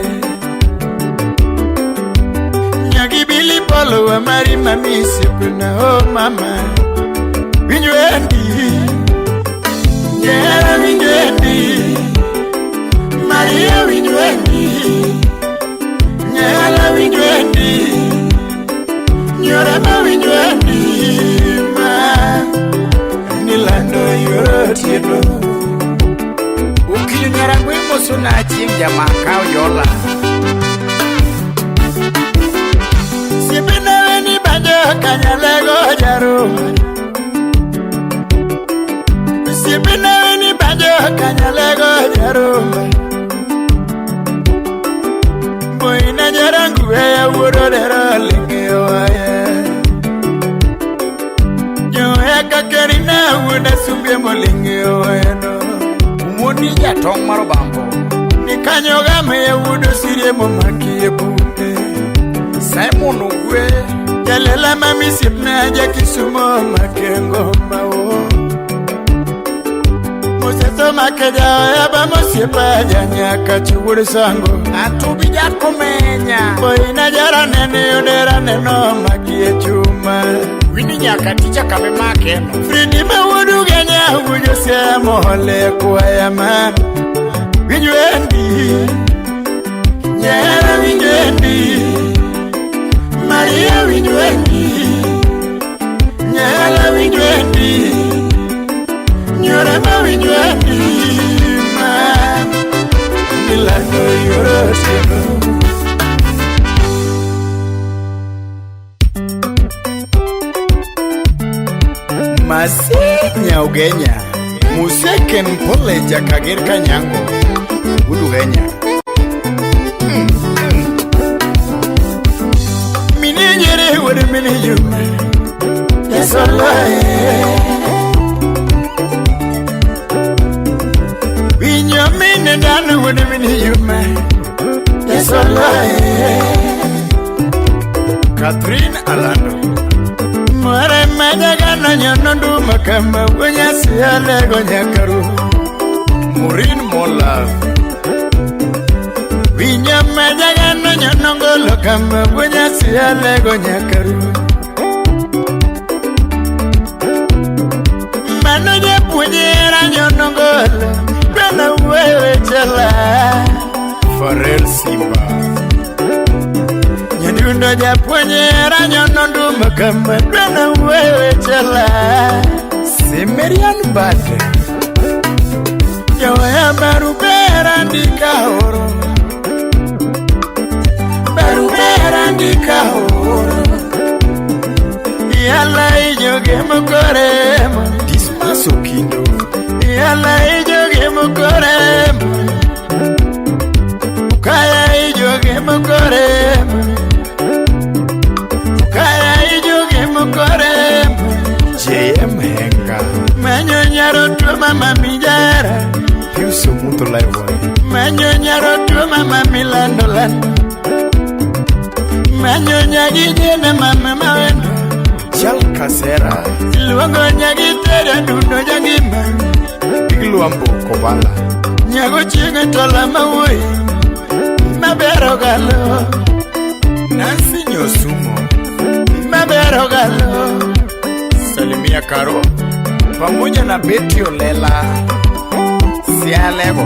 Nyagi bili polo wa mari mami sipuna oh mama. Winjwendi. Nyera winjwendi. Maria winjwendi. Nyera winjwendi. Nyora ma winjwendi ma. Nilando yoro tieno. Okinyo nyarangwe moso na chieng' jamaka oyola. Sipina weni banjo kanyalego jaruma. Sipina weni banjo kanyalego jaruma. Boina jarangu ya wuoro dero linge waya. Joya kakerina wuoda sumbie molinge waya no. Umoni jatong' mar obambo. Nikanyo game ya wuodo sirie momaki e bunde. Simon Ogwe. Jalela mami siepna ja Kisumo makengo mawo. Moseto makeja ya ba mosiepa ja nyaka chuwuod sango. Atubi jakomenya. Boina jara nene odera neno makie chuma. Wini nyaka ticha kame makeno. Fridi mawuodu genya wujo sia mohole kwaya man. Winjwendi. Nyera winjwendi. Maria winjwendi. Nyera winjwendi. Nyora ma winjwendi ma. Milando yoro tieno. Masi Nyaugenya. Museken Pole Jakager Kanyango. Udugenya. Mini nyere wuod mini juma. Jasolae. Winyo mine dano wuod mini juma. Jasolae. Catherine Alando. Mware majagano nyono nduma kama wunyasi alego nyakaru. Maureen Mola. Winyo majagano nyono ngolo kama wunyasi alego nyakaru. Mano japuonjera nyono ngolo dwana wewe chala. Farel Simba. Nyadundo japuonjera nyono nduma kama dwana wewe chala. Semerian Bade. Joya barubera ndika oro. Barubera ndika oro. Yala ijoge mukoremo. Dismas Okindo. Yala ijoge mukoremo. Kaya ijoge mukoremo. Kaya ijoge mukoremo. JM Henga. Manyo nyaro tuo mama mijara. Pius Omuto Live. Manyo nyaro tuo mama milando lando. Manyo nyagi jene mama mawendo. Chal Kasera. Luongo nyagi tere dundo jangima. Big Luambo Kobala. Nyago chieng' tola mawuoyi. Mabero galo. Nancy Nyosumo. Mabero galo. Salimia Karo pamoja na Betty Olela Sialebo.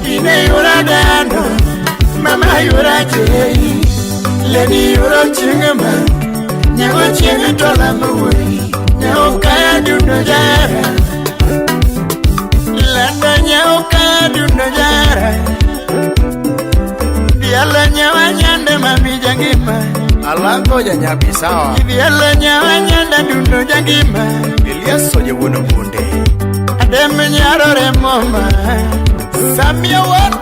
Ine yura dando, mama yura jei. Lady yura chingama, nyago chieng' tola mawuoyi. Nyago kaya dundo jara. Lando nyago kaya dundo jara. Diala nyawa nyande mami jangima. Alango ja Nyabisawa. Diala nyawa nyanda dundo jangima. Elias Ojewuono Bunde. Adem nyaro remoma. Samia wan.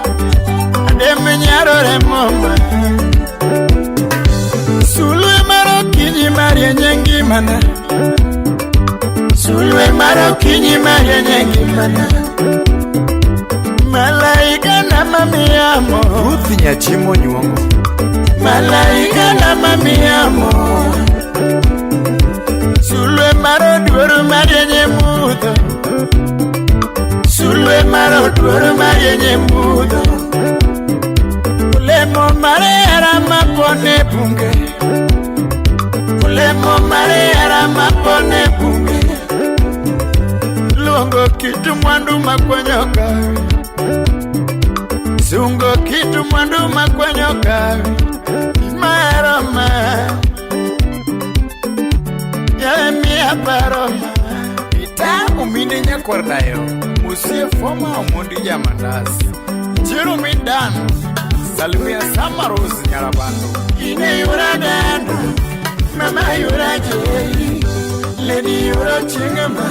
Adem nyaro remoma. Sulwe marokinyi marienye ngimana. Sulwe marokinyi marienye ngimana. Malaika na mamiamo. Ruth Nyachimo Nyuongo. Malaika na mamiamo. Sulwe maroduoro marienye mudho. Sulwe maroduoro marienye mudho. Olemo mare arama pone bunge. Olemo mare arama pone bunge. Luongo kitu mwandu makwanyoka. Sungo kitu mwandu makwanyoka. Maroma. Ya mia paroma. Ita uminde nyakordayo. Musie foma omondi jamandas. Jeremy Dan. Salimia Samaros Nyarabando. Ine yura dando, mama yura jei. Lady yura chingama,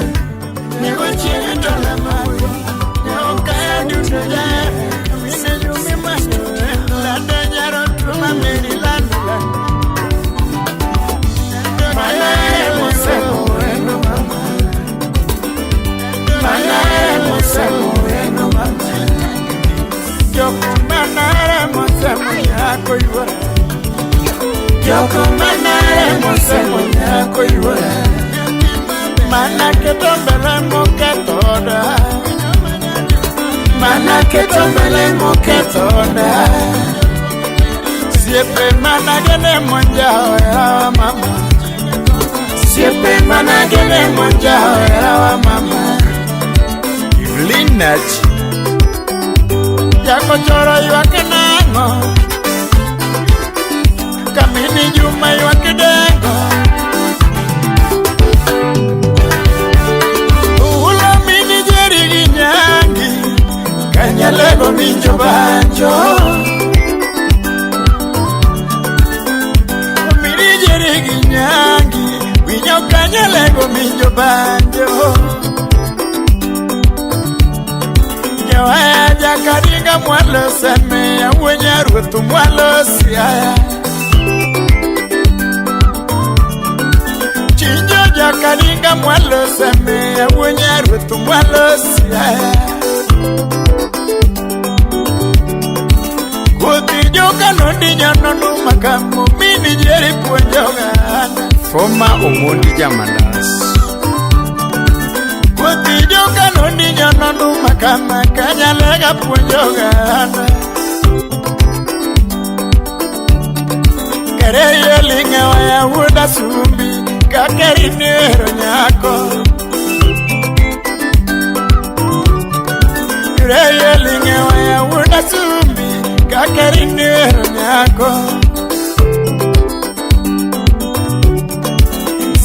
nyago chinga tola mawe. Nyago kaya dundo jara, mine yumi manyo. Lando nyaro tuma meri lando lando. Mana mosemo eno mama. Mana mosemo eno mama. Joko manare mosemo nyako yuora. Joko manare mosemo nyako yuora. Mana keto mbele mokethoda. Mana keto mbele mokethoda. Siepe managene monjao yawa mama. Siepe managene monjao yawa mama. Evelyn Nachi. Jako choro ywak nang'o. Kamini Juma ywak dengo. Ulo mini jeri gi nyangi. Kanyalego winjo banjo. Mini jeri gi nyangi. Winyo kanyalego winjo banjo. Jawaya jakaringa mwalo seme ya wuonya ruoth mwalo siaya. Chinjo jakaringa mwalo seme ya wuonya ruoth mwalo siaya. Kothi joka nondinya nonu makamo mini jeri puonjoga. Foma Omondi Jamandas. Kothi joka nondinya nonu makama kanyalega puonjoga. Kere linga waya wuoda sumbi kakeri nero nyako. Kere linga waya wuoda sumbi kakeri nero nyako.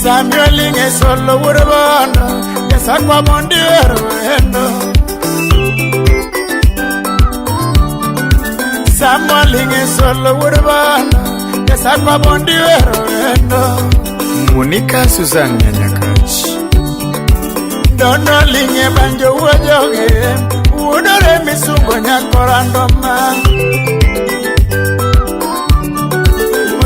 Samuel linge solo wuodo Yasakwa mondi wero endo. Samuel linge solo wuodo Yasakwa mondi wero endo. Monica Susan Nyanyakach. Dono linge banjo wuojoge. Wuodore misungo nyakorando ma.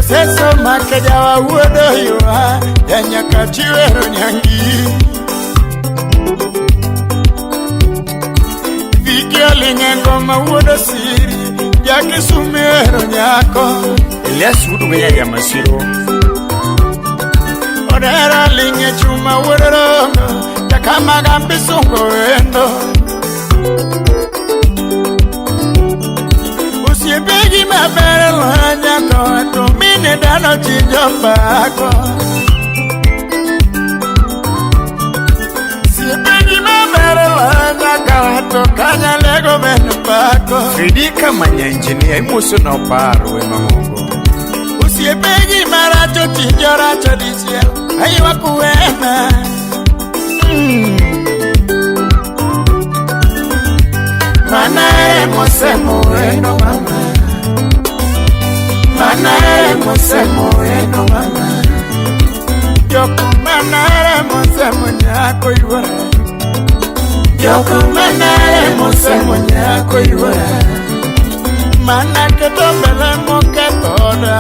Museso makeja wa wuodo ywa ya nyakachiwero nyangi. Viki olinge ngoma wuodo siri jakisumero nyako. Elias wuod Weya Jamasiro. Odera linge chuma wuodo rongo jakamaga mbisungo wendo. Osiepegi maber loyo nyako to mine dhano chinjo pako. Osiepegi maber loyo nyako to kanyalego bende pako. Fredika Manya engineer imoso na oparo we mang'ongo. Osiepegi maracho chinjo racho dichiel aywak wena. Mana ere mosemo wendo mama. Mana ere mosemo wendo mama. Joko mana ere mosemo nyako yuora. Joko mana ere mosemo nyako yuora. Mana keto mbele moketho oda.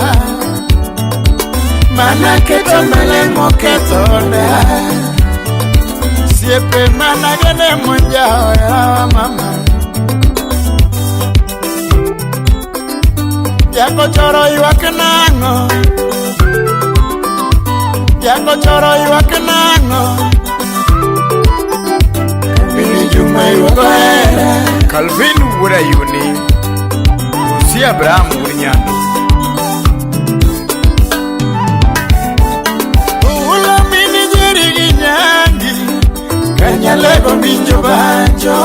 Mana keto mbele moketho oda. Siepe mana gene monjao yawa mama. Jako choro ywak nang'o? Jako choro ywak nang'o? Bili Juma ywak hera. Calvin wuod Ayuni. Usi Abraham wuod Nyando. Ulo mini jeri gi nyangi kanyalego winjo banjo.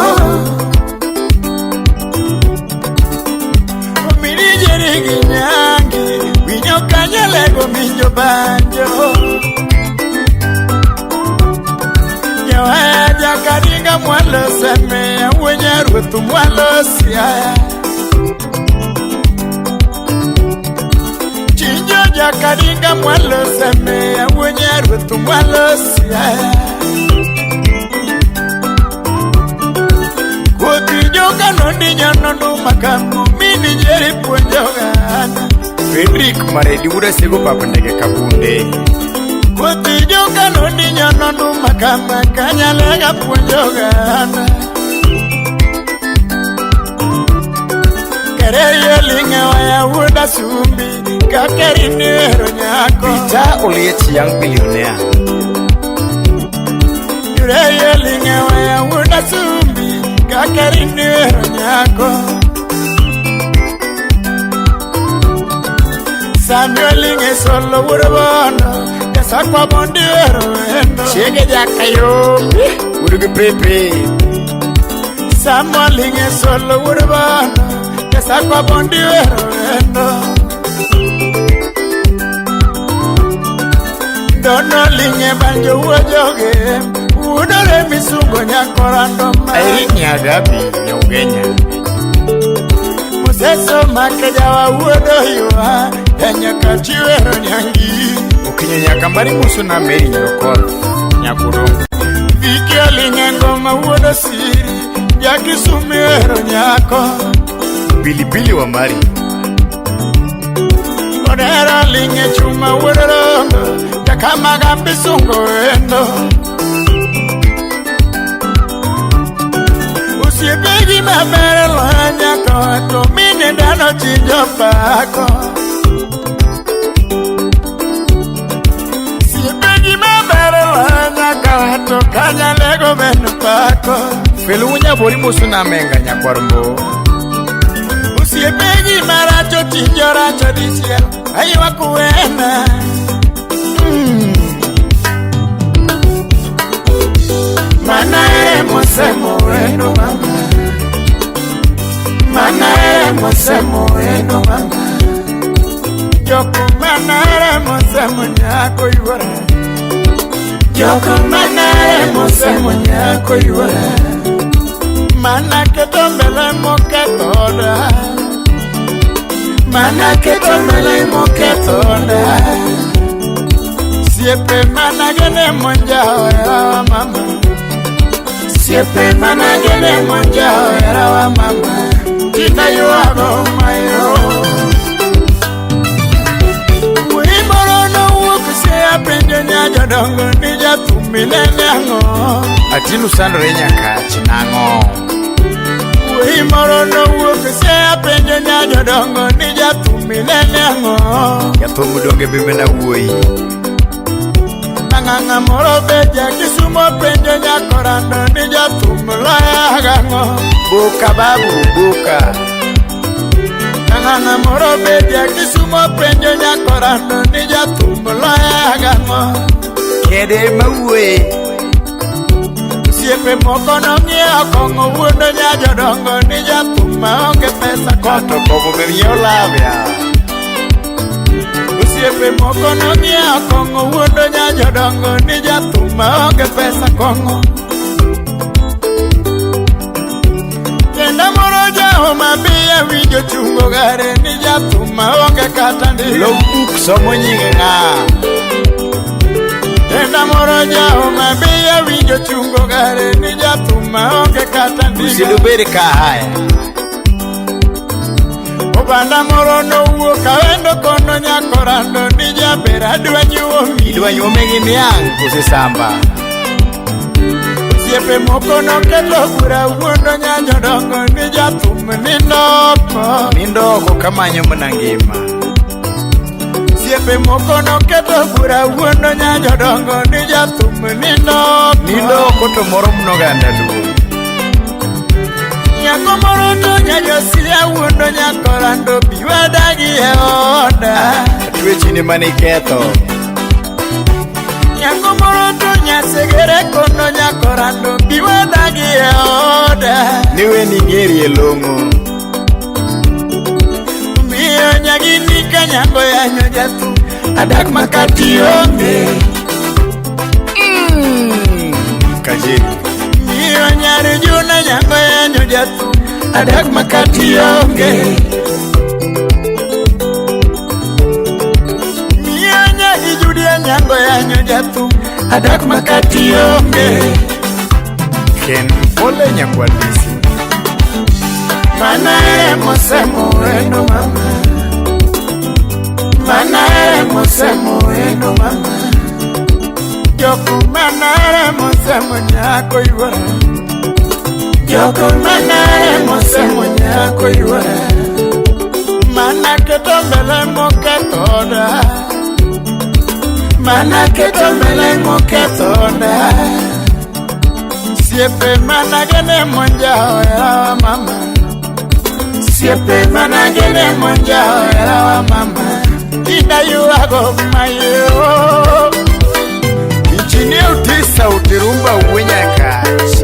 Mini jeri gi nyangi winjo kanyalego winjo banjo. Jawaya jakadinga mwalo seme wenye ruoth mwalo siaya. Chinjo jakadinga mwalo seme wenye ruoth mwalo siaya. Kothi joka nondinyo nondu makamu mini jeri puonjo gana. Frederick Maredi wuod Asego pap ndege Kabunde. Kothi joka nondinyo nondu makama kanyalega puonjo gana. Kereyo linge waya wuod Asumbi kakerini wero nyako. Peter Oliech young billionaire. Kereyo linge waya wuod Asumbi kakerini wero nyako. Samuel inge solo wuod Bondo jasakwa bondi wero wendo. Chiege jakayo wuod gi Pepe. Samuel inge solo wuod Bondo jasakwa bondi wero wendo. Dono linge banjo wuojoge wuodore misungo nyakorando ma. Irene Nyagabi Nyaugenya. Museso makeja wa wuodo ywa ya nyakachiwero nyangi. Okinyo Nyakambari moso na Mary Nyarokoth Nyakurongo. Viki olinge ngoma wuodo siri jakisumiwero nyako. Pilipili wa Mari. Odera linge chuma wuodo rongo jakamaga mbisungo wendo. Osiepegi maber loyo nyako to mine dhano chinjo pako. Osiepegi maber loyo nyako to kanyalego bende pako. Felu Nyabori moso na Menga nyakwar Mbo. Osiepegi maracho chinjo racho dichiel aywak wena. Mana ere mosemo wendo mama. Mana ere mosemo wendo mama. Joko mana ere mosemo nyako yuora. Joko mana ere mosemo nyako yuora. Mana keto mbele moketho oda. Mana keto mbele moketho oda. Siepe mana gene monjao yawa mama. Siepe mana gene monjao yawa mama. Tinda yuago mayo. jodongo ni jathum inene ang'o. Atinu sandore nyakach nang'o. Wuoyi moro nowuok Siaya penjo nya jodongo ni jathum inene ang'o. Jathum donge be mana wuoyi. Ang'ang'a moro be ja Kisumo penjo nyakorando ni jathum loya gang'o. Buka babu buka. Ang'ang'a moro be ja Kisumo penjo nyakorando ni jathum loya gang'o. Kede mawuoye. Osiepe moko nong'iewo kong'o wuondo nya jodongo ni jathum maonge pesa To kong'o. kong'o be nyiewo lab ya. Osiepe moko nong'iewo kong'o wuondo nya jodongo ni jathum maonge pesa kong'o. Kendo moro jahoma Bay awinjo chungo gare ni jathum maonge kata ndiko. Logbook somo nying ng'a. Kendo moro jahoma Bay awinjo chungo gare ni jathum maonge kata ndiko. Usidubed ka haya. Obanda moro nowuok awendo kono nyakorando ni jaber adwa nyuomi. Idwa nyuome gi niang' kose samba. Osiepe moko noketo bura wuondo nya jodongo ni jathum nindo oko. Nindo oko kamanyo mana ngima. Osiepe moko noketo bura wuondo nya jodongo ni jathum nindo oko. Nindo oko to moro mnoganda luo. Nyako moro to nyajosia wuondo nyakorando bi wadagi e oda. Twechini mane iketho. Nyako moro to nyasegere kono nyakorando bi wadagi e oda. Niwe ni ng'eri e long'o. Miyo nyagini ka nyango yanyo jathum adak makati onge. Kajeri. Miyo nyar Juna nyango yanyo jathum adak makati onge. Miyo nyagi Judia nyango yanyo jathum adak makati onge. Ken pole nyakwalisi. Mana ere mosemo wendo mama. Mana ere mosemo wendo mama. Joko mana ere mosemo nyako yuora. Joko mana ere mosemo nyako yuora. Mana keto mbele moketho oda. Mana keto mbele moketho oda. Siepe mana gene monjao yawa mama. Siepe mana gene monjao yawa mama. Ida yuago mayo. Injinia Otis sauti rumba wuo nyakach.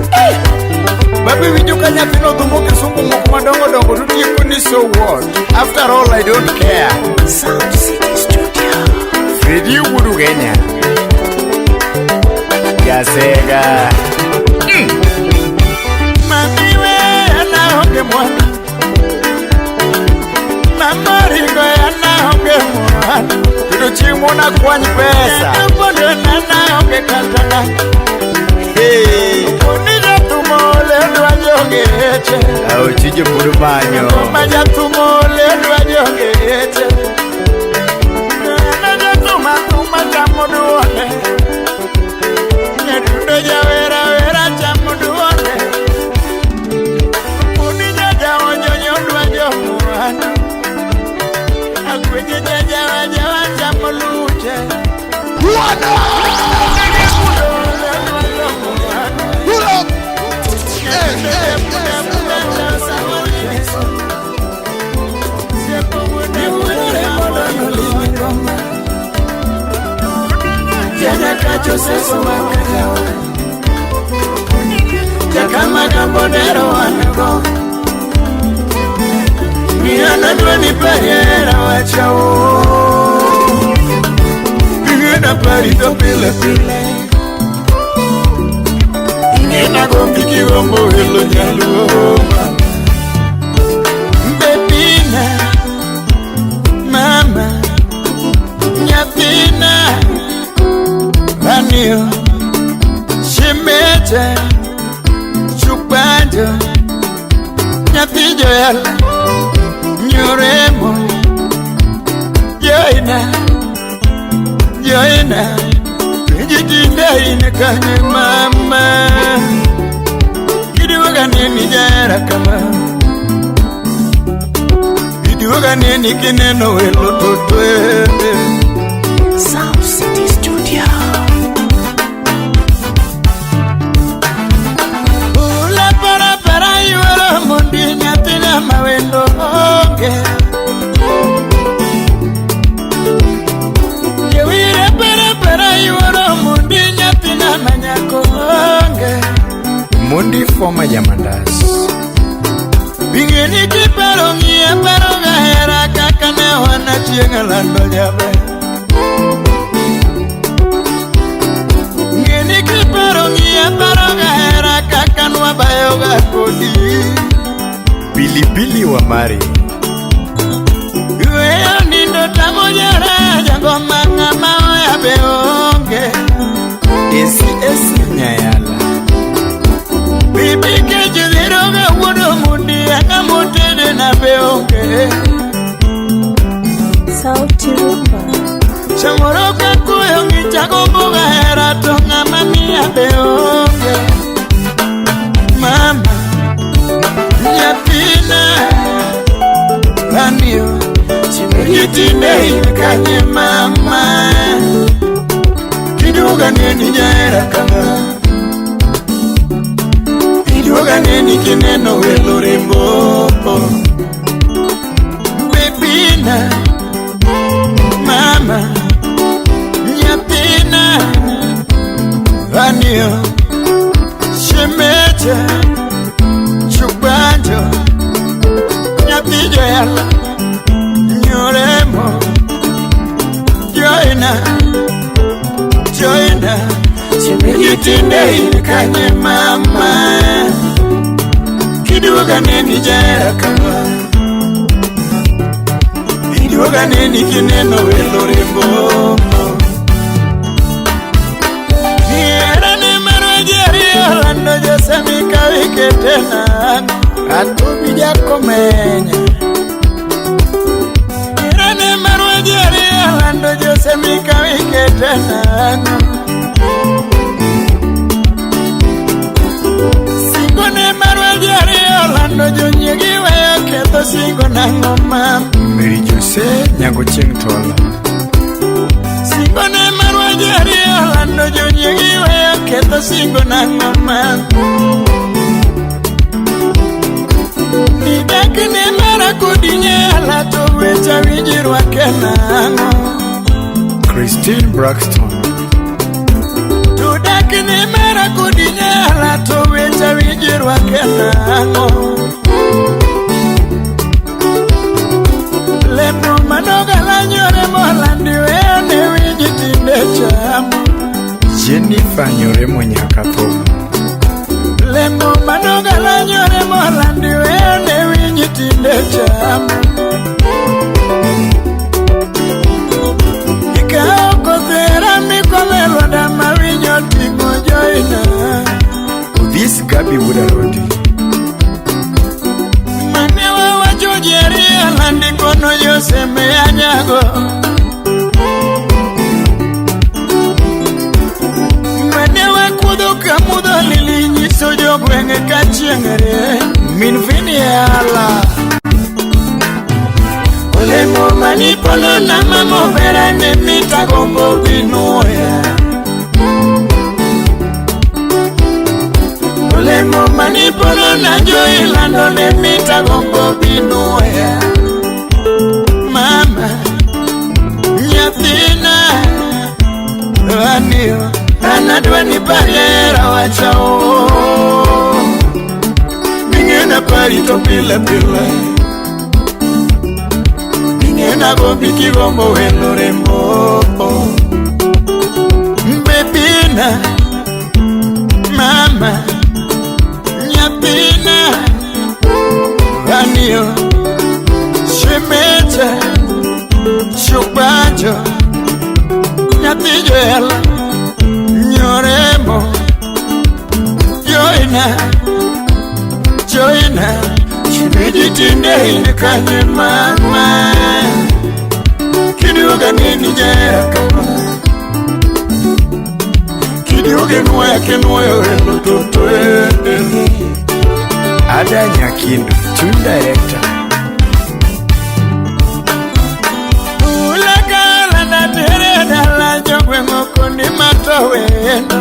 Babi winjo ka nyathino dhumo kisungu moko madongo dongo to tieko ni so what? After all I don't care. Sound City Studio. Fredi wuod Ugenya. Jasega. Mami we ana onge mwana. Mama ringo ana onge mwana. Yudo chieng' mona kwany pesa. Pondo nana onge kata na. Hey. Oni jathumo le dwa jonge eche. Ao tije pod manyo. Ma jathumo le dwa jonge eche. Nana jathuma thuma chamo duonde. Nyadundo jawera wera chamo duonde. Oni jajaonjo nyodwa jomwana. Agwenje jajawa jawa chamo luche. Pull up. Hey, hey, hey. Pile pile Nina gombi kigombo helo nyaluo Bebina Mama Nyathina Ranio Shimeche Chukwanjo Nyathi Joel Nyoremo Joina Joina Shemeji tinde in kanye mama. Iduoga neni jahera kama. Iduoga neni kineno welo to twende. Sound City Studio. Ula parapara yuoro mondi nyathina mawendo onge. Jewire parapara yuoro mondi nyathina manyako onge. Mondi former Jamandas. Bingeni kiparo ng'iya paro gahera kaka ne wan achieng' lando jaber. Ng'eni kiparo ng'iya paro gahera kaka nwabayoga kodi. Pilipili wa Mari. Weyo nindo tamo jara jangoma ng'ama oya be onge. Esi esi Nyayala. Bibi kech dhiroga wuodo mundi ang'ama otede na be onge. Sauti Rumba. Samoro ka koyo ng'ich agombo gahera to ng'ama miya be onge. Mama, nyathina, aniyo, shemeji tinde in kanye mama. Kiduoga neni jahera kama. Iduoga neni kineno welo rembo. Bebina, mama, nyathina, aniyo, shemeja, chubanjo, nyathi joyala, nyoremo, joina, joina, shemeji tinde in kanye mama. Kiduoga neni jahera kama. Iduoga neni kineno welo rembo. Hera ne marwa ji ariyo lando josemi ka wikete nang'o. Atobi Jakomenya. Hera ne marwa ji ariyo lando josemi ka wikete nang'o. Singo ne marwa ji ariyo lando jonyiegi weyo ketho singo nang'o mama. Mary Jose Nyango Chieng' Tola. Singo ne marwa ji ariyo lando jonyiegi weyo ketho singo nang'o mama. Nidak ne mara kodi nyala to wecha winji rwake nang'o. Christine Braxton. To dak ne mara kodi nyala to wecha winji rwake nang'o. Lemo manogala nyore molandi weyo ne winji tinde chamo. Jennifer Nyoremo Nyakathum. Lemo manogala nyore molandi weyo ne winji tinde chamo. Ikawo kothera mikome lwanda ma winyo ting'o joina. This Gabi Wudarodi. Mane wawacho ji ariyo landi kono Joseme anyago. Mane wakuodho ka mudho lili nyiso jogweng' ka chieng' rieny. Min Viniala. Olemo manipono na mamobera ne mitagombo binuoya. Olemo manipono na joilando ne mitagombo binuoya. Mama, nyathina, aniyo, an adwa ni pariera wacha o. Ming'ena pari to pile pile. Ming'ena gombi kigombo welo rembo. Bebina, mama, nyathina, aniyo, shemeja, chubanjo, nyathi joyala, nyoremo, joina, joina, shemeji tinde in kanye mama. Kiduoga neni jahera kama. Duogi nuoya kinuoyo welo toto Ada Nyakindu, Tune Director. Ulakala na tere dala jogweng' okoni matowendo.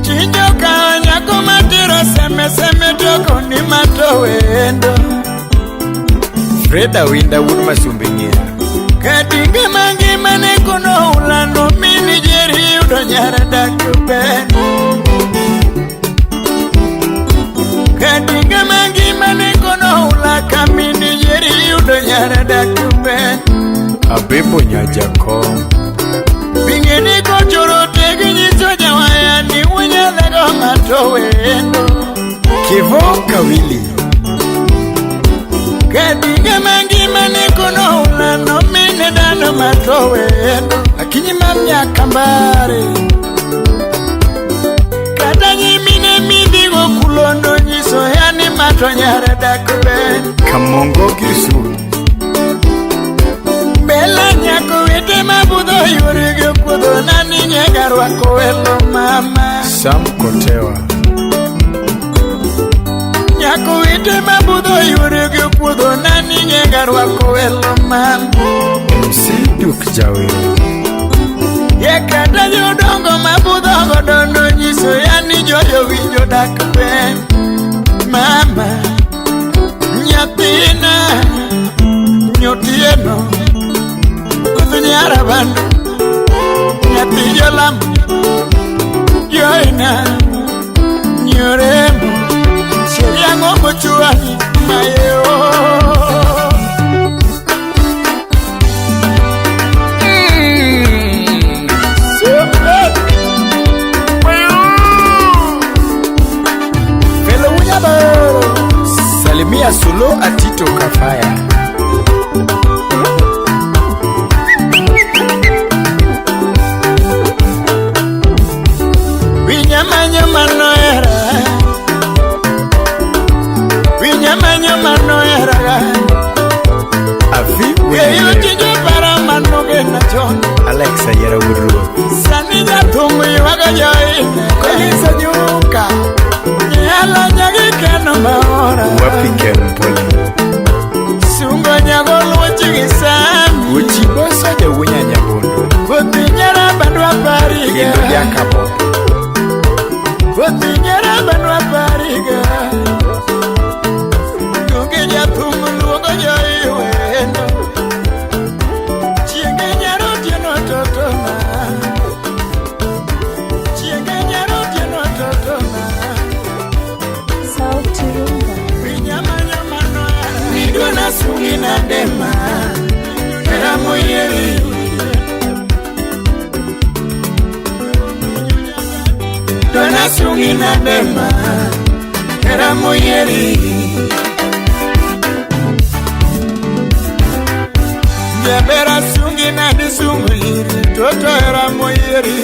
Chinjo ka nyako matero seme seme tokoni matowendo. Freda Winda wuod Masumbe Ng'era. Katinga mangima ne kono ulando mini jeri yudo nyara dak ben. Katinga mangima ne kono ula kamini jeri yudo nyara dak ben. Abebo Nyajakom. Bingeni kochoro tegi nyiso jawaya ni wunyalego matowendo. Kevo Kawili. Katinga mangima ne kono ulando mini dano matowendo. Akinyi mamnya kambare. Kata nyimine midhigo kulondo nyiso yani mato nyara dak ben. Kamongo Gisu. Bela nyako wete mabudho yorego kuodho nani nyega rwako welo mama. Sam Kotewa. Nyako wete mabudho yorego kuodho nani nyega rwako welo mama. MC Duk Jawero. Ye kata jodongo mabudho godondo nyiso yani joyo winjo dak ben. Mama nyathina nyotieno kudho nyara bandu nyathi jolam joina nyoremo sheria mochwani mayo. Felo Wunyaboro. Salimia Sulo Atito Kafaya. Winyamanya manoera. Winyamanya manoera. Afi Weyo Wele. chinjo para manogena chon. Alexa Yera Wuod Sani jathum ywago joine. Kolisa Nyuka. Nyala nyagi keno maora. Wapi Kempoli. Sungo nyago luochi gi sami. Uchiboso jawunya nyabondo. Kothi nyara bandwa pariga. Kendo jakabondo. Kothi nyara bandwa pariga. Donge jathum luongo joiwendo. Chienge nyaro otieno totona. Chienge nyaro otieno totona. Sauti Rumba. Midona sungi na dema. Hera moyeri. Dona sungi na dema. Hera moyeri. Jabera sungi na disungu yiri. Toto hera moyeri.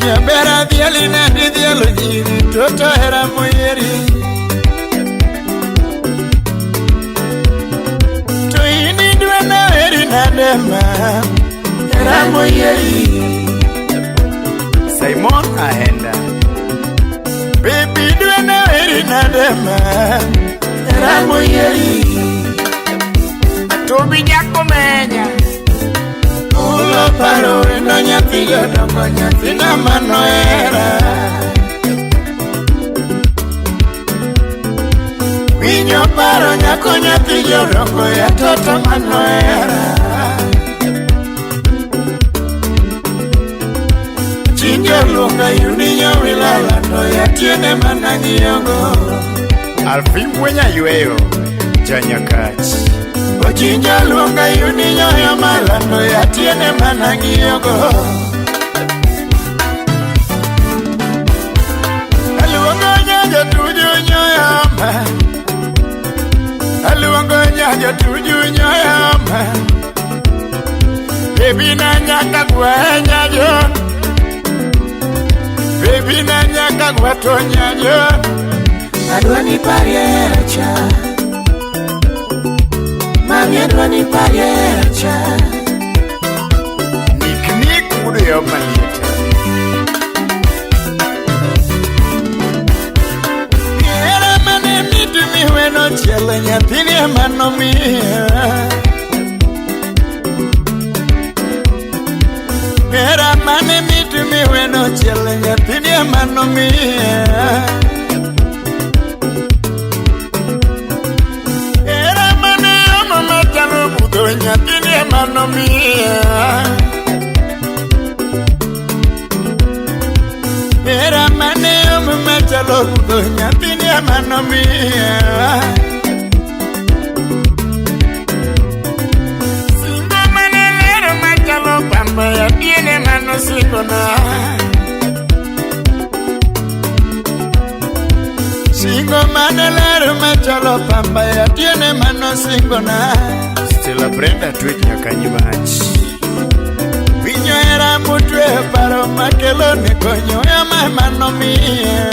Jabera dhiali na didhialo nyiri. Toto hera moyeri. To ini dwe na heri na dema. Hera moyeri. Simon Ahenda. Baby dwe na heri na dema. Hera moyeri. Tobi Jakomenya. Ulo paro wendo nyathi jodongo nyathina manohera. Winyo paro nyako nyathi jodongo ya toto manohera. Chinjo luonga yuninyo wilala to ya tiende mana ng'iyogo. Alfi Mwenya Yweyo. Janyakach. Ochinjo luonga yuninyo ya malando ya tiende mana ng'iyogo. Aluongo nyajo tuju nyoyama. Aluongo nyajo tuju nyoyama. Baby na nyaka gwa nyajo. Baby na nyaka gwa to nyajo. Adwa ni parie hera cha. Mami adwa Adwa ni parie cha. Nikni kudo malieta. Hera mane mitu miweno chielo nyathini ema nomiya. Hera mane mitu miweno chielo nyathini ema nomiya. Hera mane omo machalo budho nyathini ema nomiya. Hera mane omo machalo budho nyathini ema nomiya. Singo mane lero machalo pamba ya piene mano singona. Singo mane lero machalo pamba ya tiene mano singona. Stella Brenda twek nyaka nyimach. Winyo hera motwe paro makelo ne konyo ema mano miya.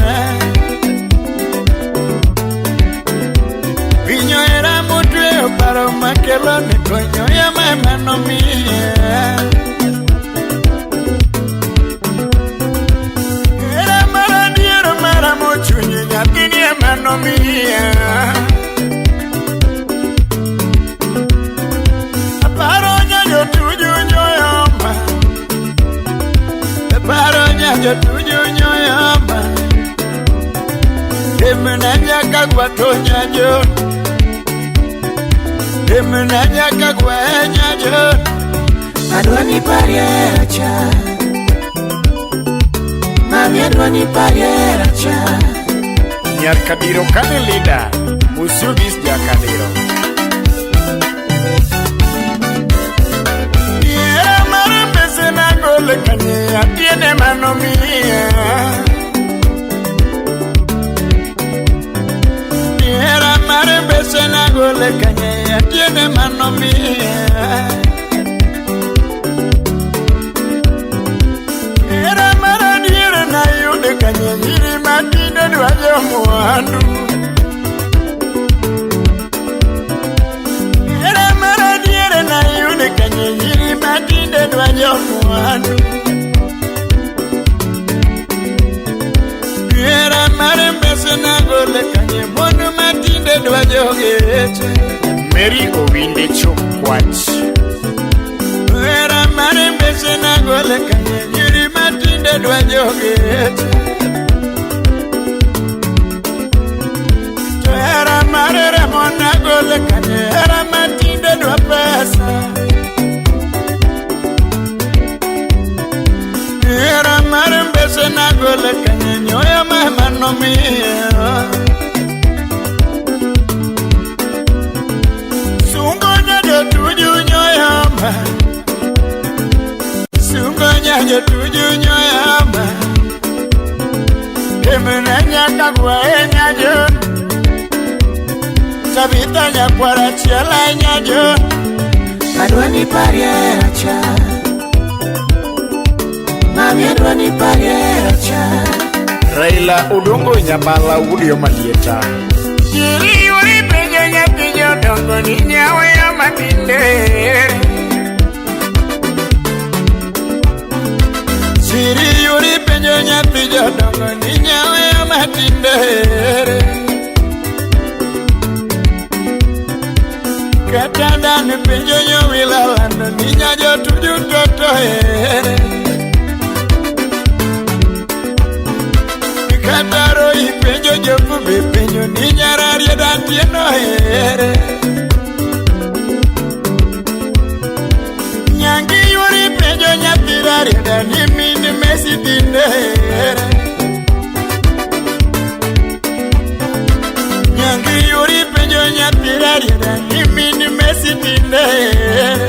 Winyo hera motwe paro makelo ne konyo ema mano miya. Hera maradiero mara mochunyi nyathini ema nomiya. Aparo nyajo tuju nyoyoma. Aparo nyajo tuju nyoyoma. Demna nyaka gwato nyajo. Demna nyaka gwa nyajo. Adwa ni parie cha. Mami adwa ni parie cha. Nyar Kadiro kane leader. Musubis Jakadiro. Hera mar mbese nagolo kanye atiene manomiya. Hera mar mbese nagolo kanye atiene manomiya. Hera mar adiera nayudo kanye nyiri matindo dwa jomwandu. Hera mar adiera nayudo kanye nyiri matindo dwa jomwandu. Hera mar mbese nagolo kanye mon matinde dwa jogeche. Mary Owinde Chokwach. Hera mar mbese nagolo kanye nyiri matinde dwa jogeche. To hera mar remo nagolo kanye hera matinde dwa pesa. Hera mar mbese nagolo kanye nyoyo mama nomiya. Sungo nyajo tuju nyoyoma. Sungo nyajo tuju nyoyoma. Emene nyaka gwa nyajo. Tabitha nyakwara chiela nyajo. Adwa ni parie cha. Mami adwa ni parie cha. Raila Odongo Nyabala wuod malieta. Chiri yuri penjo nyathi jodongo ni nyaweyo matinde. Siri yuri penjo nyathi jodongo ni nyaweyo matinde. Kata dan penjo nyowila lando ni nyajo tuju toto here. Kata roi penjo jofu be penjo ni nyararie dantieno here. Nyangi yuri penjo nyathi rarieda ni min Messi tinde here. Nyangi yuri penjo nyathi rarieda ni min Messi tinde here.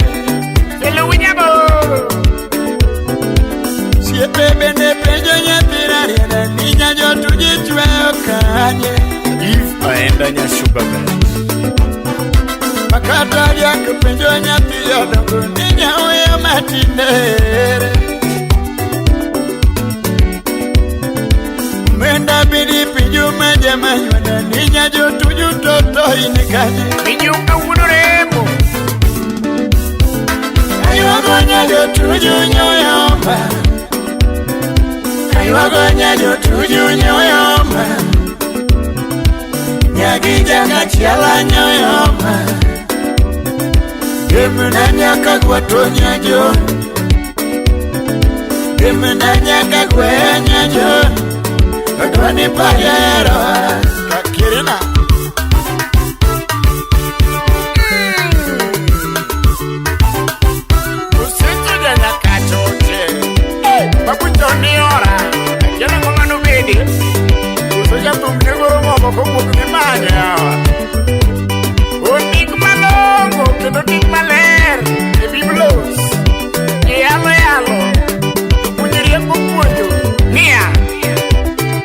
Siepe bende penjo nyathi rarieda ni nyajo tuji chweyo kanye. If aenda nya sugar band. Makata jak penjo nyathi jodongo ni nyaweyo matinde here. Menda bidi pinju maja manywanda ni nyajo tuju toto in kanye. Minyuka wuod Remo. Aywago nyajotuju nyoyoma. Aywago nyajotuju nyoyoma. Nyagija kachiela nyoyoma. Gemna nyaka gwato nyajo. Gemna nyaka gwe nyajo. Adwani pariero. Kakirina. Ondik malongo kendo tik maler e Biblos. Yalo yalo puonjo rieko puonjo niya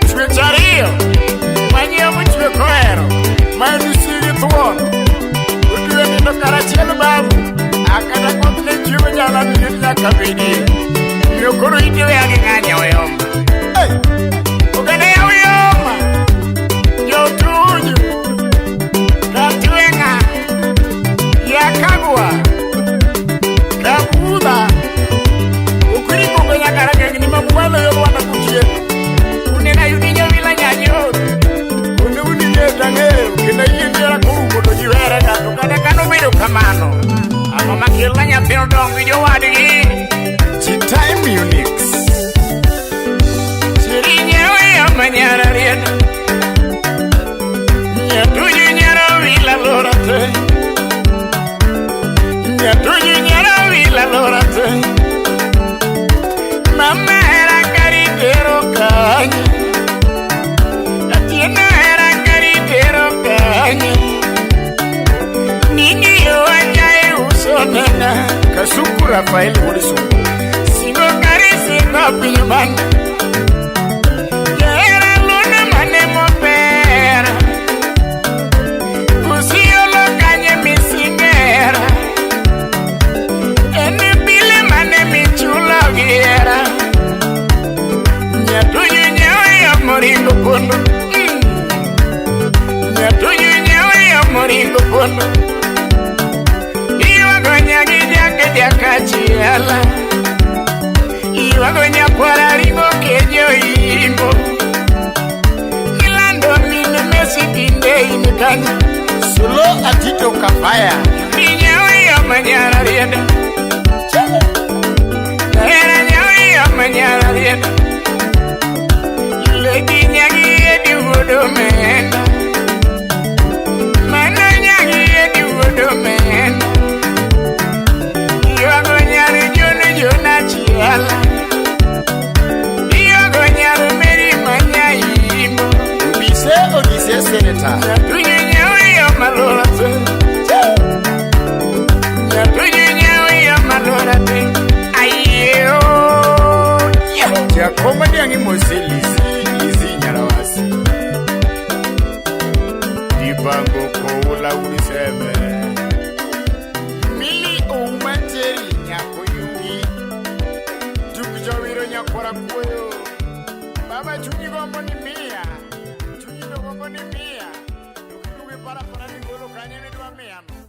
chwech ariyo manyiewo chwe kohero ma en usi gi thuon otwe nindo karachiel babu akata koth ne chiemo jala ni liet nyaka bedie omiyo koro ite weya gi ng'anya oyoma. Oganda ya oyoma jotuju Katwenga Yakagwa Kabudha Ukuri kongo nyakarage ni mabwalo yo wana kutieko Unena yudinyo vila nyanyo Une unige tangero kenda yiendera kugo to jiwere gato kata kano bedo kamano Ang'o makelo nyathino dongo gi jowadgi G-Time Unix. Chirinyewe ya manyara rienda Nyatuju nyara wila lora te. Nyatuju nyara wila lora te. Mama era karitero kanye. Atiena era karitero kanye. Nini yo anyae usonena. Kasuku Rafael Wodisu. Singo kari singo pinyuman. Era luna mane mopera. Usiolo kanye misingera. Ene pile mane michulo giera. Nyatuju nyawe ya moringo pondo. Nyatuju nyawe ya moringo pondo. Iwago nyagi jake jakachiela. Iwago nyakwara ringo kejo imbo. Ilando mine mesi tinde inikanya. Sulo Atito Kapaya. Minyawe ya manyara rienda. Era nyawe ya manyara rienda. Lady nyagi edi wuodo menda. Mano nyagi edi wuodo menda. Iwago nyari jono jona chiala. Iwago nyari meri manyaimo. Obise Odise Senator. Nyatuju nyawe ya malora te. Nyatuju nyawe ya malora te. Ayo. Jakoma diangi mose Lizi Lizi Nyarawasi. Dibango koula uliseme. Mili oumateri nyako yugi. Tukujawiro nyakwara kuoyo. Baba chunyi gombo ni mia. Chunyi gombo ni mia. Tukiduge para para ni golo kanye ni dwa mia no.